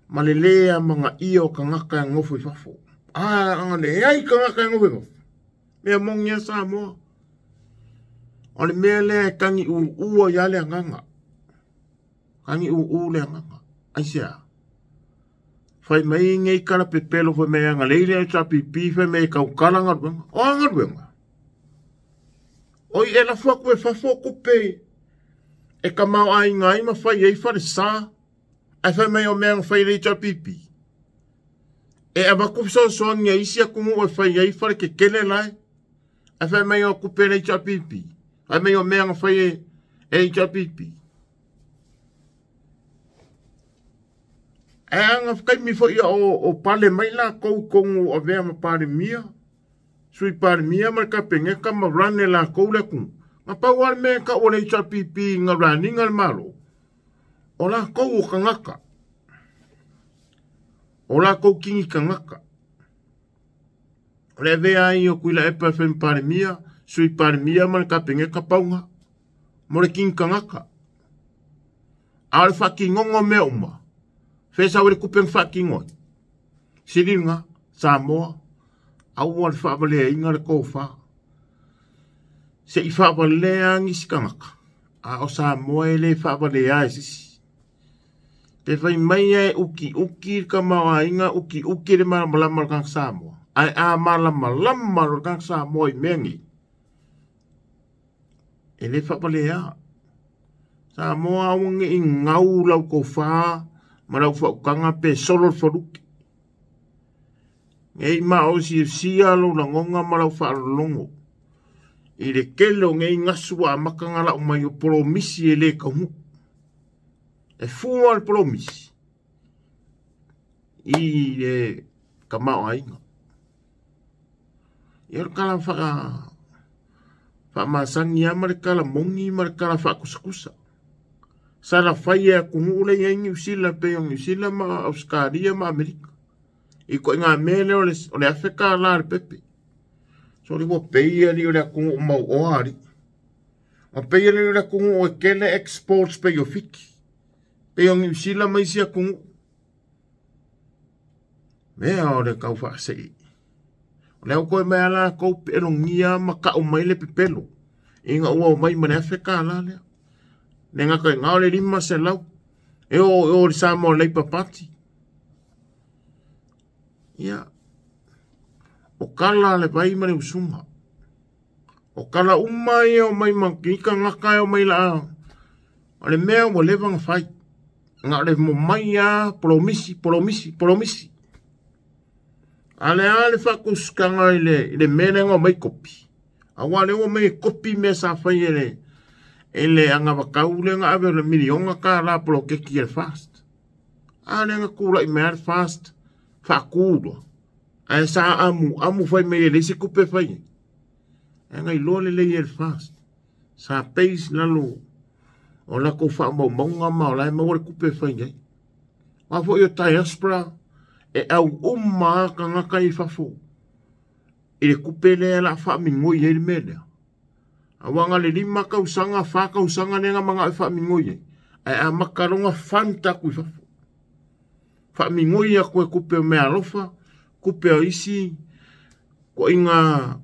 ma le lē amanaia o tagata e nofo i fafo. A aga leai tagata e nofo i fafo. Mea moni a Samoa. O le mea lea e tagi uua ai lava le agaga. Tagi uu le agaga. Aisea? Fai mai nei tala pepelo fai mai agalei le HRPP fai mai e tautala galuega. O a galuega? Oi e lafo atu e fafo tupe e tamaoaiga ai ma fai ai falesa ae fai mai o mea na fai e le HRPP. E avatu fesoasoani a isi atunuu e fai ai fale tetele lae ae fai mai o tupe a le HRPP. Fai mai o mea na fai e HRPP. Ae aga taimi foi o pale mai latou i totonu o avea ma Palemia, Sui Palemia ma le Kapeneta ma run e latou le atunuu. Na pau lava le mea e tau o le HRPP na run ina le Malo, o latou o tagata. O latou kini tagata. O le avea ai o Tuilaepa e fai ma Palemia, Sui Palemia ma le Kapeneta pauga mo le kini tagata. A o le faatinoga o mea uma, fea sau ai le tupe na faatino ai? Siliga, Samoa, aua le faavaleaina le tofa. Se i faavalea nisi tagata, a o Samoa e le faavalea e sisi. Pe fai mai e ukiuki le tamaoaiga, ukiuki le malamalama o le tagata Samoa, ae a malamalama le tagata Samoa i mea nei, e le faavalea. Samoa aua ne i gau lau tofa ma lau faautaga pe solo le faluki. Nei maosiasia lou lagona ma lau faalologo i le tele o nei gasu ua amata ona lau mai o polomisi e le taunuu. E fua le polomisi i le tamaoaiga. Ia o le tala faamasani lava ma le tala moni ma le tala faakusakusa. Sa lafai e atunuu lea e i ai Niu Sila pei o Niu Sila ma Ausetalia ma Amerika. I ituaiga mea lea o le $1,000 le pepe. Soli ua pei alii o le atunuu mauoa alii. Ua pei alii o le atunuu e tele exports pei o Fiti, pei o Niu Sila ma isi atunuu. Mea o le tau faasee. O lea ua toe mai lava latou pelogia ma tau mai le pepelo ina ua omai ma le $1,000 lea. Le gata i na o le 500 e o i o le Samoa Labour Party. Ia, o kala le vai ma le usuga. O kala uma ia o mai ma ki tagata e omai laa. O le mea ua leva ona fai. Na o le momai lava polomisi, polomisi, polomisi. A le a le faatusitaga i le mea lea na omai kopi. Aua o lea ua omai e kopi mea sa fai e le e le anavatau lea na ave o le $1 miliona poloketi a le FAST. A lea na tulai mai lava le FAST faatu loa. Ae sa amuamu fai mai e leai se tupe e fai ai. Ae na iloa lelei e le FAST. Sa base lalo o latou faamaumauga ma o la e maua le tupe e fai ai. A foi o diaspora e au uma a tagata i fafo i le kupe lea la faamigoi ai le mea lea. Auaga le 5 tausaga, 4 tausaga lea na manao e faamigoi ai. Ae amata loga fund atu i fafo. Faamigoi atu e kupe o meaalofa, kupe o isi, koiga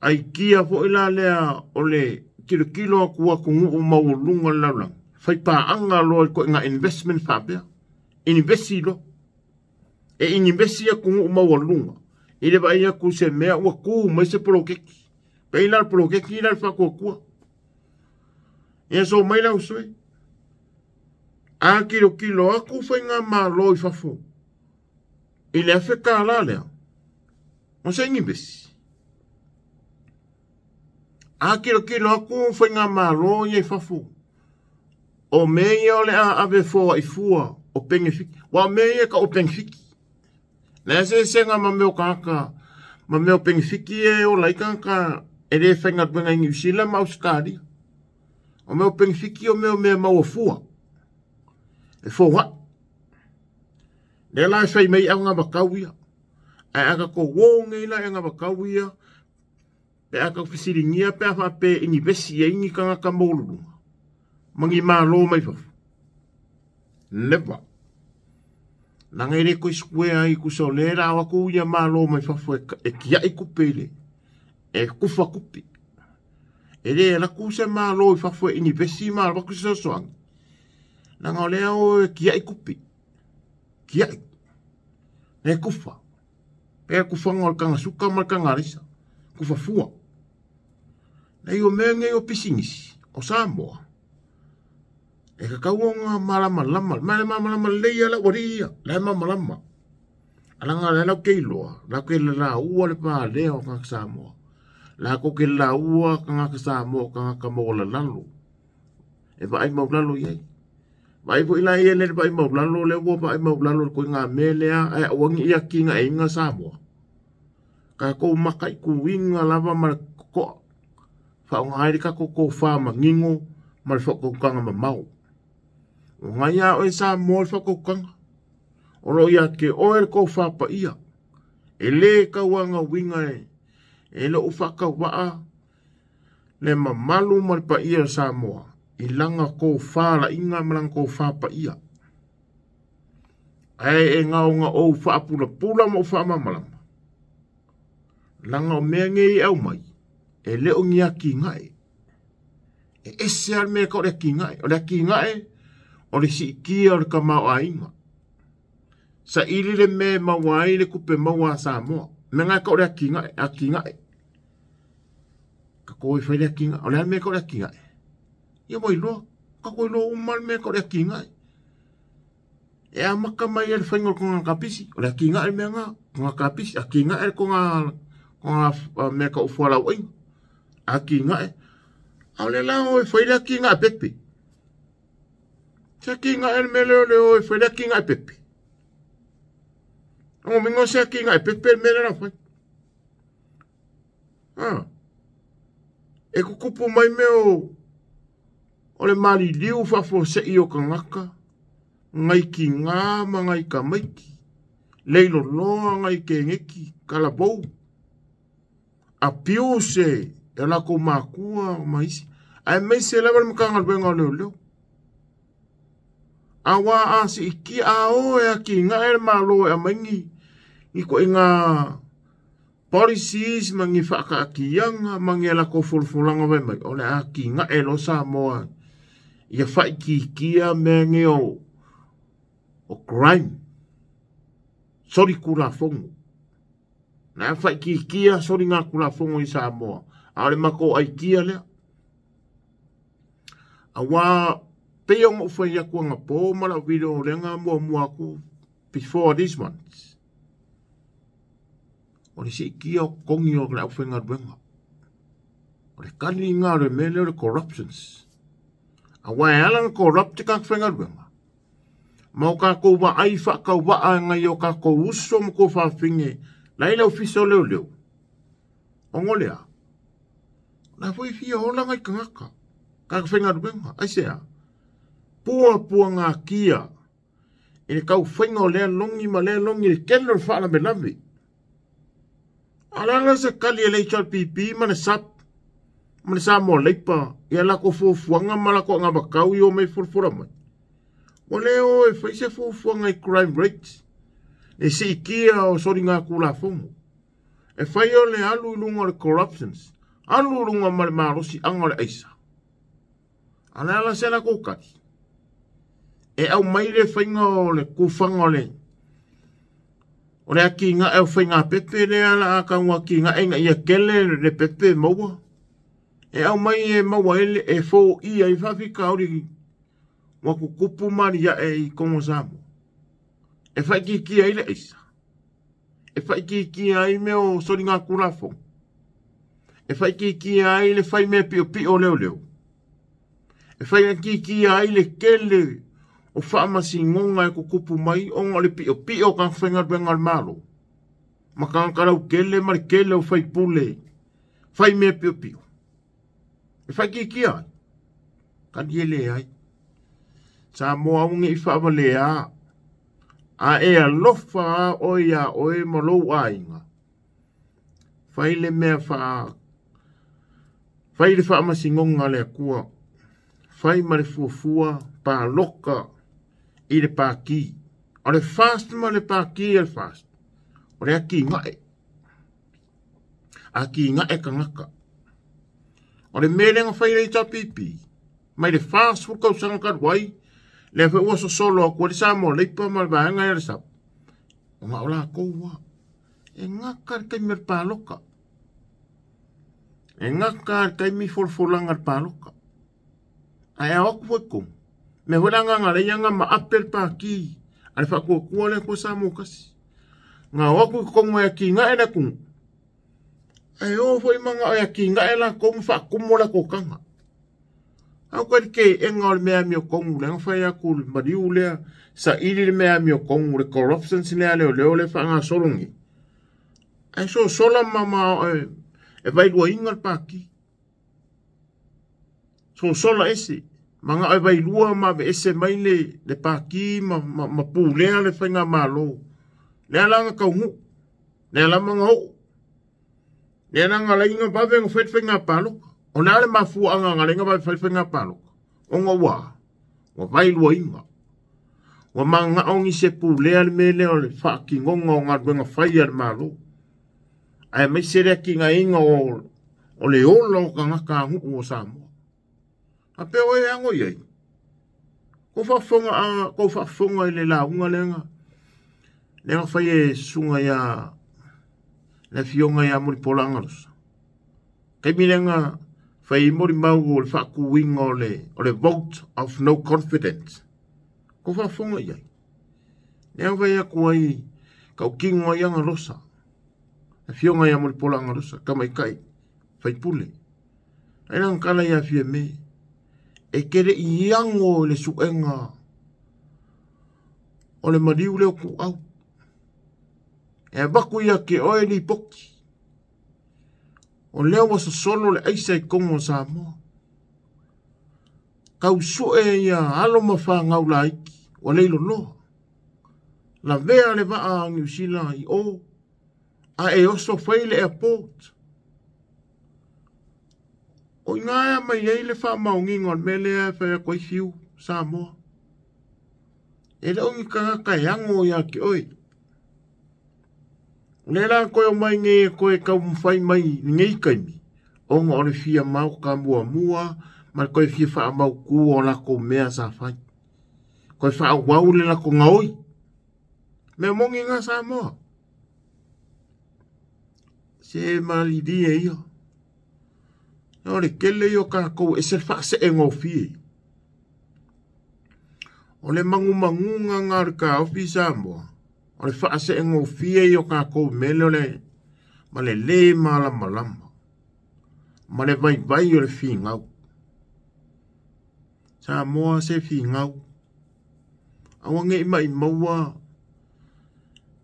aikia foi la lea o le kilokilo atu atunuu maualuga o le lalolagi. Faipaaga loa i koiga investment faapea. Investi loa. E investi atunuu maualuga i le vaai atu se mea ua tu mai se poloketi. Pei la le poloketi la le faatuatua. Ia so mai lau sui. A kilokilo atu faigamalo i fafo i le $1,000 lea. O se investi. A kilokilo atu faigamalo ia i fafo. O mea ia o le a ave foa i fua o penefiki. Wa mea ia ka o penefiki. Le se senga ma mea o kaka, ma mea o penefiki e o lai kaka e le whainga i New Zealand ma Australia. O mea o penefiki o mea o mea maua fua. E foa. Le la e whai mei au ngā wakau ia. Ai aka ko wōnge ila e ngā wakau ia. Pe aka fisiringia pe a whape inivesi e ingi kangaka mōlulunga. Mangi malo mai fafo. Never. Nanga ile koi square ai ku so le la wa ku ia malo mai fafo e kia i kupe le. E kufa kupe. E le la ku se malo i fafo e inivesi ma wa ku so soang. Nanga o lea o e kia i kupe. Kia i. Le kufa. Pe kufa ngol kanga suka mal kanga risa. Kufa fua. Nei o mea ngei o pisinisi. O Samoa. E ka kauonga malama lama, malama lama leia la waria, la mama lama. Alanga la lau keiloa, la ke la ua le pa lea o kanga Samoa. La ko ke la ua kanga Samoa kanga ka mo la lalo. E vai mau lalo iai. Vai foi la ia le vai mau lalo le ua vai mau lalo ko ngā melea e wangi ia kinga e inga Samoa. Ka ko makai ku inga lava ma ko. Fa ngai ka ko ko fa mangingo ma le whakaukanga mamao. O ngai a oe Samoa le whakaukanga. O lo ia ke oe le kou whapa ia. E le kauanga winga e. E lo whakawaa le mamalu ma le paia o Samoa. I langa kou whala inga ma langa kou whapa ia. Ae e ngaonga o whaapula pula ma o whaamamalama. Langa o mea ngei au mai. E leo ngia ki ngai. E ese al mea ka o le ki ngai. O le ki ngai, o le sikia o le kamau a inga. Sa ili le me maua ai le kupe maua a Samoa. Mea ngai ka o le ki ngai, a ki ngai. Ka koe whai le ki ngai. O le mea ka o le ki ngai. Ia wai loa. Ka koe loa uma le mea ka o le ki ngai. E a maka mai e le whainga o konga kapisi. O le ki ngai mea ngā. Konga kapisi. A ki ngai konga mea ka o fualau inga. A ki ngai. A le la o e whai le ki ngai pepe. Se ki ngai le mele o le o e whai le ki ngai pepe. O mingo se ki ngai pepe le mele la whai. Ah. E kukupu mai meo o le mali liu whafo se i o kangaka. Ngai ki ngā ma ngai ka maiki. Leilo loa ngai ke ngeki kalabou. A piuse e la ko makua o maisi. Ai mai se lewa le makanga lwenga o leo leo. A wā a si iki a o e a ki ngā e malo e a maingi. Ngi ko inga policies ma ngi whakaakianga ma ngi la ko fulfulanga vai mai. O le a ki ngā e lo Samoa. Ia whai ki kia mea nge o crime. Sori kura fongo. Nā whai ki kia sori ngā kura fongo i Samoa. A ole mako ai kia lea. A wā pei o ngō whai aku anga pō mala video lenga mua mua aku before this month. O le si kia o kongi o le au whainga ruenga. O le kani ngā re mele o le corruptions. A wā e ala nga corrupt ka whainga ruenga. Ma o kākou wa ai whakau waa ngai o kākou uso mo ko whawhinge. Laila ofisa o leo leo. O ngolea. La foi fia hola ngai kangaka. Ka whainga ruenga. Ai sea. Pua pua ngā kia. I le taufaiga o lea logi ma lea logi i le tele o le faalavelave. A o le a la se tali a le HRPP ma le SAP ma le Samoa Labour i a latou fuafuaga ma latou anavatau i o mai folafola mai? Ua le o e fai se fuafuaga i crime rate, le siitia o soligatulafono. E fai o le alu i luga o le corruptions, alu i luga ma le malosiaga o le aisa. A o le a la se latou tali? E aumai le faiga o le tufaga o le o le atinae o faiga pepe lea la a tau atinae ina ia tele le pepe maua. E aumai e maua ai e foia ai faafitauli ua tutupu ma aliae i totonu o Samoa. E faaitiitia ai le aisa. E faaitiitia ai mea o soligatulafono. E faaitiitia ai le fai mea piopio o leoleo. E faaitiitia ai le tele o faamasinoga e tutupu mai ona o le piopio o tagata faigaluega a le Malo ma tagata lautele ma le tele o faipule fai mea piopio. E faaitiitia ai. Tali e leai. Samoa aua ne i faavalea. A e alofa lava oe iā oe ma lou aiga, fai le mea faa fai le faamasinoga a le Atua. Fai ma le fuafua paloka i le pati. O le FAST ma le pati a le FAST, o le atinae. Atinae tagata. O le mea lea na fai e le HRPP, mai le 40 tausaga talu ai, lea foi ua sosolo atu ai le Samoa Labour ma le vaega ia le SAP, ona o latou lava. E gata le taimi o le palota. E gata le taimi folafolaga o le palota. Ae ao atu foi tonu. Mea foi la na leai na maape le pati a le faatuatua le Atua Samoa tasi. Na o atu i totonu e atinae le atunuu. Ae o foi ma na o e atinae latou ma faatumu latou taga. Au ka le teena o le mea amiotonu lea na fai atu le maliu lea, saili le mea amiotonu, le corruptions lea leoleo lea faagasolo nei. Ae sosola ma e vailuaina le pati. Sosola ese, ma na o e vailua ma aveese mai le pati ma pulea le faigamalo. Lea la na taunuu, lea lava na oo. Lea la na laina vave na fai le faiga palota. O le a le mafuaaga na laina vave fai le faiga palota? Ona ua vailuaina. Ua manao nisi e pulea le mea lea o le faatinoga o galuega fai a le Malo. Aemaise le atinaeina o le ola o tagata aganuu o Samoa. A pea oe e ago i ai. Kou faafofoga i le lauga lea na fai e susuga ia le afioga ia Mulipola Agalosa. Taimi lea na fai ai molimau o le faatuina o le vote of no confidence. Kou faafofoga i ai. Lea na fai atu ai tautino ai Agalosa. Afioga ia Mulipola Agalosa, tamaitai faipule. Ai la tala ia Fiame. E tele i ago i le suega o le maliu leo ku au. E avatu ia ke oe lipoti. O lea ua sosolo le aisa i totonu o Samoa. Tau sue ia alo ma fanau laiti, ua leiloloa. Lavea le vaa a Niu Sila i o, a e oso fai le airport. O ina e mai ai le faamaoniga o le mea lea e fai atu ai fiu Samoa. E le o ni tagata e ago ia te oe. O lea la koe o mai nei e koe taumafai mai lenei taimi, ona o le fia maoka muamua ma le koe fia faamautu o latou mea sa fai. Koe faaauau le latou gaoi. Mea moni na Samoa. Se malilie ia. O le tele ia o tatou e se faasee gofie. O le magumaguga na o le taofi Samoa. O le faasee gofie ia o tatou mele o le ma le lē malamalama. Ma le vaivai o le figau. Samoa se figau. Aua nei maumau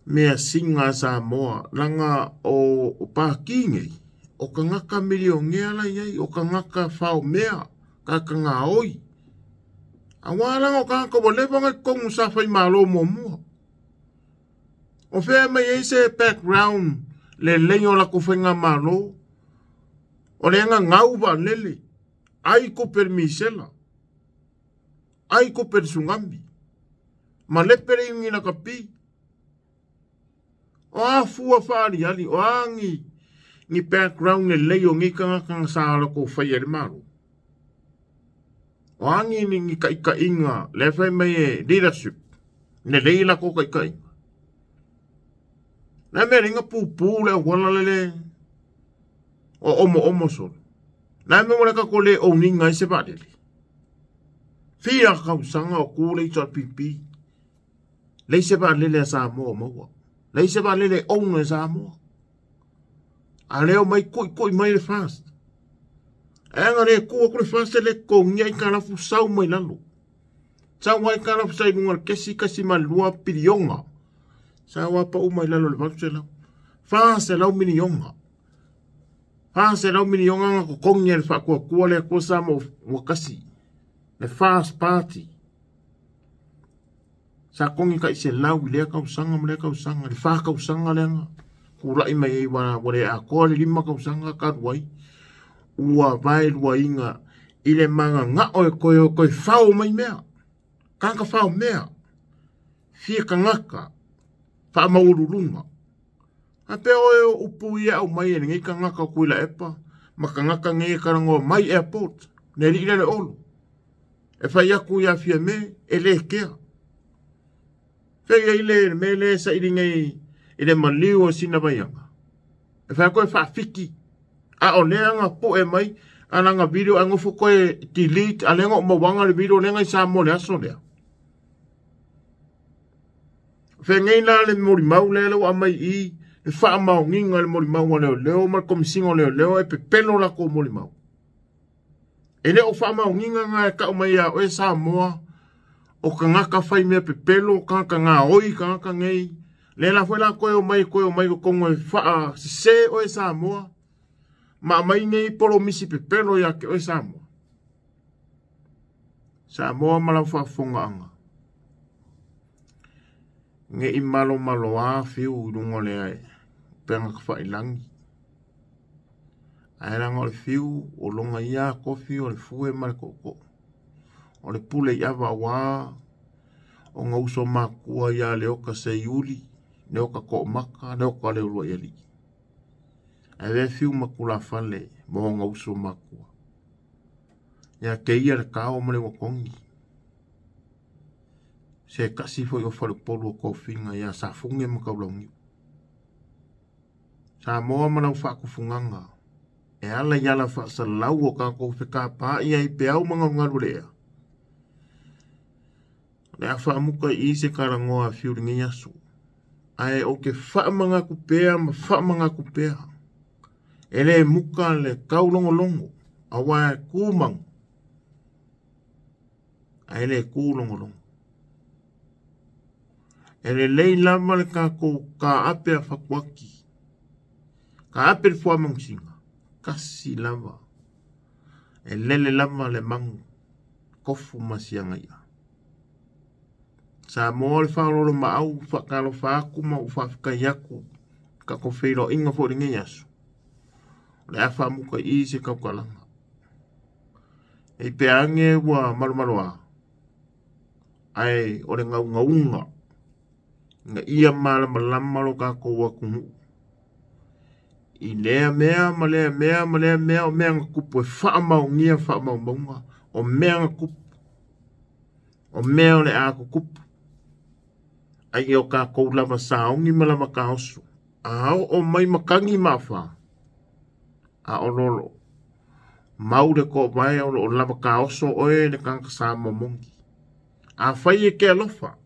mea siga a Samoa. Laga o pati nei. O tagata milionea la i ai. O tagata faomea. Tagata gaoi. Auā laga o tagata ua leva ona i totonu sa faimalo muamua. O fea e aumai ai se background lelei o latou faigamalo? O le gagau vaalele, ai tupe i le misela, ai tupe i le tsunami, malepe le iuni lakapi. O a fua faaaliali, o a ni background lelei o nei tagata na sa latou faia i le Malo? O a ni taitaiga lea fai mai e leadership, lelei latou taitaiga? Le mea lea na pupu le auala lele o omoomo solo. Le mea ua le tatou le ouniga ai se vaalele. Fia tausaga o tu le HRPP. Leai se vaalele a Samoa o maua. Leai se vaalele e own e Samoa. A lea o mai koikoi mai le FAST. Ae aga le tu atu le FAST e le totogia aitalafu sau mai lalo. Sau aitalafu sa i luga o le kesi 1.2 piliona. Sau a pau mai lalo o le 800. 400 miliona. 400 miliona na totogi e le Faatuatua le Atua Samoa ua tasi. Le FAST Party. Sa togi tai selau i lea tausaga ma lea tausaga, le 4 tausaga lea na tulai mai ai ua le atoa le 5 tausaga talu ai, ua vaeluaina i le mananao e toe fao mai mea, tagata fao mea, fia tagata, faamaualuluga. A pea oe o upu ia aumai e lenei tagata o Tuilaepa ma tagata nei e talanoa mai airport, le alii lea le Olo. E fai atu ia Fiame e le kea. Fei ai le mea lea e saili nei i le maliu o sina vaiaga. E fai atu e faafiki. A o lea na poe mai a lana video ae nofo koe delete a lea na o mauaga le video lea na i Samoa le aso lea. Fei la le molimau lea ua aumai i le faamaoniga le molimau a leoleo ma le Komesina o Leoleo e pepelo latou molimau. E le o faamaoniga na e tau mai ia oe Samoa o tagata fai mea pepelo, tagata gaoi, tagata nei. Le la foi la koe o mai totonu e faasese oe Samoa ma aumai nei polomisi pepelo ia te oe Samoa. Samoa ma lau faafofogaaga. Ne i malomaloa fiu i luga o le upega tafailagi. Ae laga o le fiu o loga ia kofi o le fue ma le tootoo. O le pule i ava auā ona uso makua ia Leota Seiuli, Leota Toomaka, Leota Leuluaialii. Ae vea fiu ma tulafale ma ona uso makua. Ia te ia le kao ma le uakogi. Se kasi foi o faleupolu o tofiga ia Safuge ma Kaulaugiu. Samoa ma lau faakufugaga e ala i ala faasalau o tatou fekapaai ai peau ma galugalu le ea. O le a faamuta i se talanoa a fiu lenei aso. Ae ou te faamanatu pea ma faamanatu pea. E le muka le taulogologo auā e tu manu. Ae le tu logologo. E lelei lava le tatou kaape a fatuaki. Kaape le fuamanusina. Kasi lava. E lele lava le manu. Kofu ma siagaia. Samoa le faaoloolo maau faatalofa atu ma ou faafetai atu tatou feiloaiga foi lenei aso. O le a faamuta i se tautalaga. Ei pea age ua malomaloa. Ae o le gaugauga ina ia malamalama lo tatou atunuu i lea mea ma lea mea ma lea mea o mea na tupu e faamaonia faamaumauga o mea na tupu o mea o le a tutupu ai o tatou lava saogi ma lava taoso a oo mai matagi ma afa a o lolo mau le toovae o loo lava taoso oe le tagata Samoa moni. A fai e ke alofa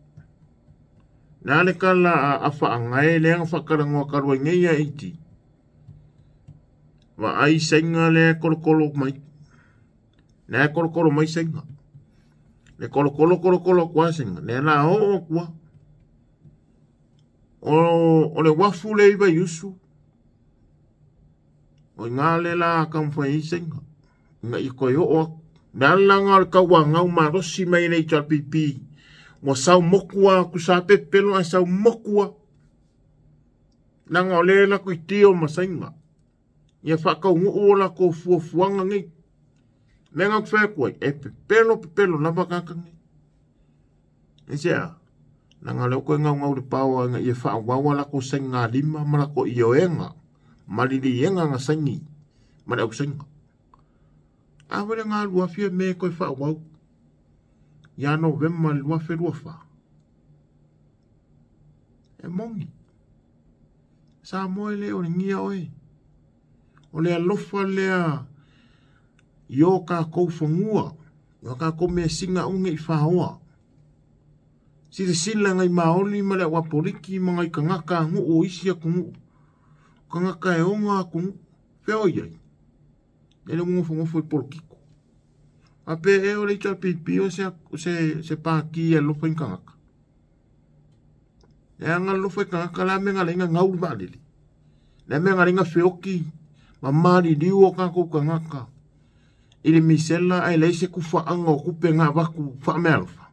na le kala a afaagae lea na faatalanoa talu ai nei ia 80. Vaai saiga lea e kolokolo mai. Lea e kolokolo mai saiga. Le kolokolo kolokolo atu a saiga. Lea la oo atu a. O le wafu le i Vaiusu. O inā le la taumafai ai saiga. Ina ia toe oo atu. Le alaga o le tauagau malosi mai le HRPP ua sau moku a ku sa pepelo ae sau moku a. Leaga o lea e lako i tio ma saina. Ia faataunuu o latou fuafuaga nei. Mea na ou te fai atu ai, e pepelo pepelo lava tagata nei. Aisea? Leaga o lea ua toe naunau i le power ina ia faaauau a latou sainigalima ma latou ioega ma liliega na saini ma le ausaina. A foi le galua fia me toe faaauau ia Novema 2024. E moni. Samoa e le o le gia oe. O le alofa lea i o tatou fanua, i o tatou measina aua ne i faoa. Silasila nai maoli ma le au apoliki ma nai tagata nuu o isi atunuu. Tagata e ona atunuu. Fea o i ai? E le nofonofo i polokiko. A pe e o le HRPP o se pati e alofa i tagata. E aga alofa i tagata la mea nga lenga ngau le vaalele. Le mea nga lenga feoki ma maliliu o tatou tagata. I le misela ae leai se kufaanga o kupe nga avaku faamealofa.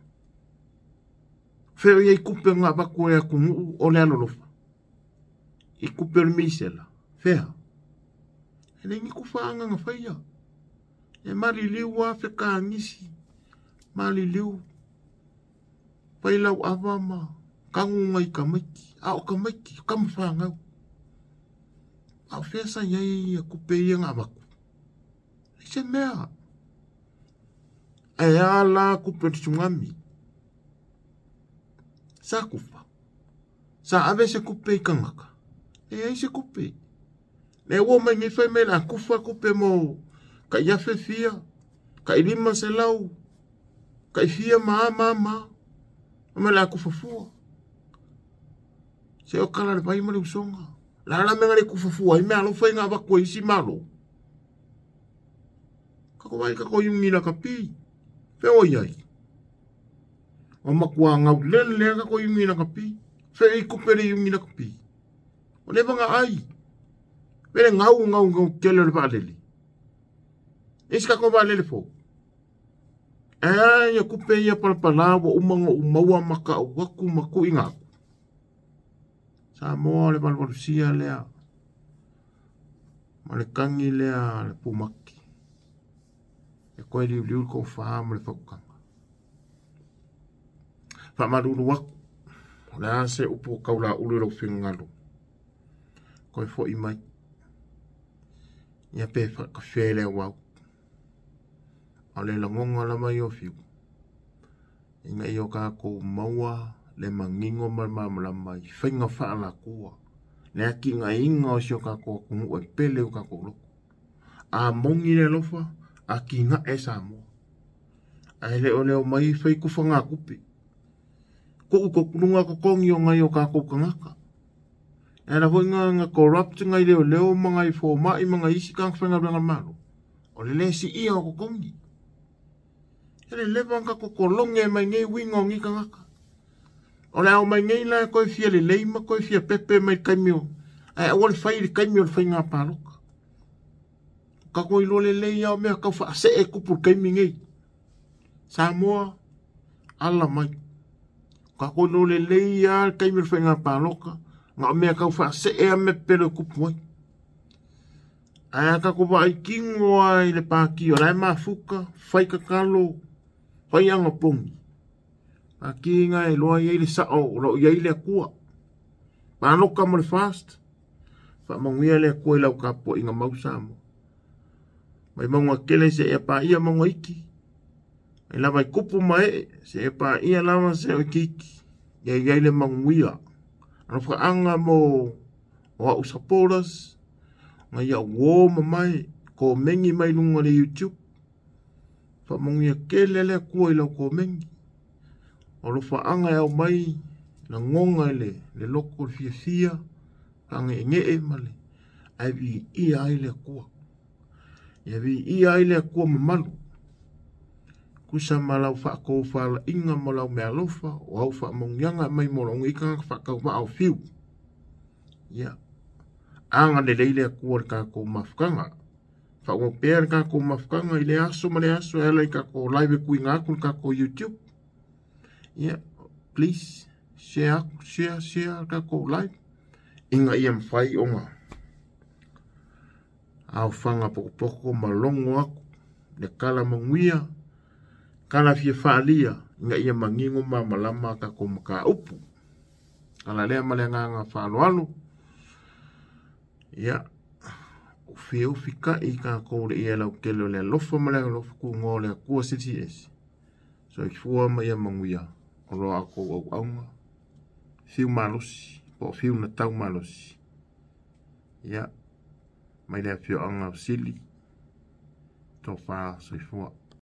Feo i kupe nga avaku e atunuu o le alolofa. I kupe o le misela. Fea. E le ni kufaanga nga faia. E maliliu a fekagisi. Maliliu. Failau ava ma kagu ngai kamaiti. A o kamaiti, kamawhangau. A o fea sa iai ia kupe ia nga avaku. E se mea. E a la kupe o te tsunami. Sa kufa. Sa ave se kupe i kangaka. E ai se kupe. Le ua mai ngai whai mai la kufa kupe mo ka i afe fia, ka i lima se lau, ka i fia ma ma ma. Ma la kufa fua. Se o kala le vai ma le usonga. La la menga le kufa fua, i mea alofa i ngā vaku e isi malo. Kako vai kako yungi la kapi. Feo i ai. O makua ngau lele lea kako yungi la kapi. Feo i kupe le yungi la kapi. O le vanga ai. Pele ngau ngau ngau kele le vaalele. Isi kako vaalele fo. E ia kupe ia palapala wa umanga umaua maka waku maku ingaku. Samoa le valuvalusia lea. Ma le kangi lea le pumaki. E koe liu liu kou wha ma le whakukanga. Whamaruru aku. O le ase upu kaula ulu lau whingalo. Koe fo i mai. Ia pe whakawhea lea wau. O le langonga la mai o fiu. Inga i o kākou maua le mangingo ma le mamalama i whainga whaalakua. Le aki ngā inga o si o kākou akungu e pele o kākou loko. A mongi le alofa, a ki ngā e Samoa. A ele o leo mai whai kufa ngā kupe. Ko uko kulunga ko kongi o ngai o kākou kangaka. E la hoi ngā corrupt ngai leo leo ma ngai fōma'i ma ngai isi kāng whainga renga malo. O le le si ia o kokongi. E le lewa ngā kokolonge mai nei winga o ngi kangaka. O le ao mai nei la koe fia le leima, koe fia pepe mai kaimio. Ae aua le whai le kaimio le whai ngā pāloka. Ka koe ilo le lei au mea kau whaase e kupu le kaimi nei. Samoa, ala mai. Ka koe ilo le lei a le kaimio le whai ngā pāloka. Ngā mea kau whaase e a me pele kupu ai. Ae ka ko vai kingo ai le pāki o lai mafuka, whai kakalo, whai anga pongi. Pāki ngā e loa iei le sao, o iei le akua. Pāloka mo le fast. Whaamanguia le akua i lau kapua i ngā mau Samoa. Mai maunga kele se e pā ia maunga iki. Mai lava i kupu mai se e pā ia lava se o iki. Ia iei le manguia. Ano whaanga mo o au supporters. Ngai ia uo mamai, ko mengi mai lunga le YouTube. Whaamanguia kele le akua i lau ko mengi. O lo whaanga e au mai la ngonga i le loko le fia fia, whaanga e ngee ma le ai vi ia ai le akua. Ia vi ia ai le akua mamalu. Kusa ma lau whaako whaala inga ma lau mea alofa, o au whaamangianga mai mo lau ngika whakau maa o fiu. Ia, anga le leile akua le kākou mafukanga. Faaauau pea le tatou mafutaga i lea aso ma lea aso e ala i tatou live e tuuina atu i le tatou YouTube. Ia, please share atu, share, share le tatou live ina ia mafai ona aofaga potopoto ma logo atu le tala manuia, tala fia faaalia ina ia manino ma malamalama tatou mataupu. Ala lea ma le agaga faaaloalo. Ia, feofitai tatou le ia lautele o le alofa ma le alofa tunoa o le Atua Silisili Ese. Soifua ma ia manuia o lo o outou auauna, fiu malosi po o fiu na tau malosi. Ia, mai le afioaga o Sili, tofa soifua.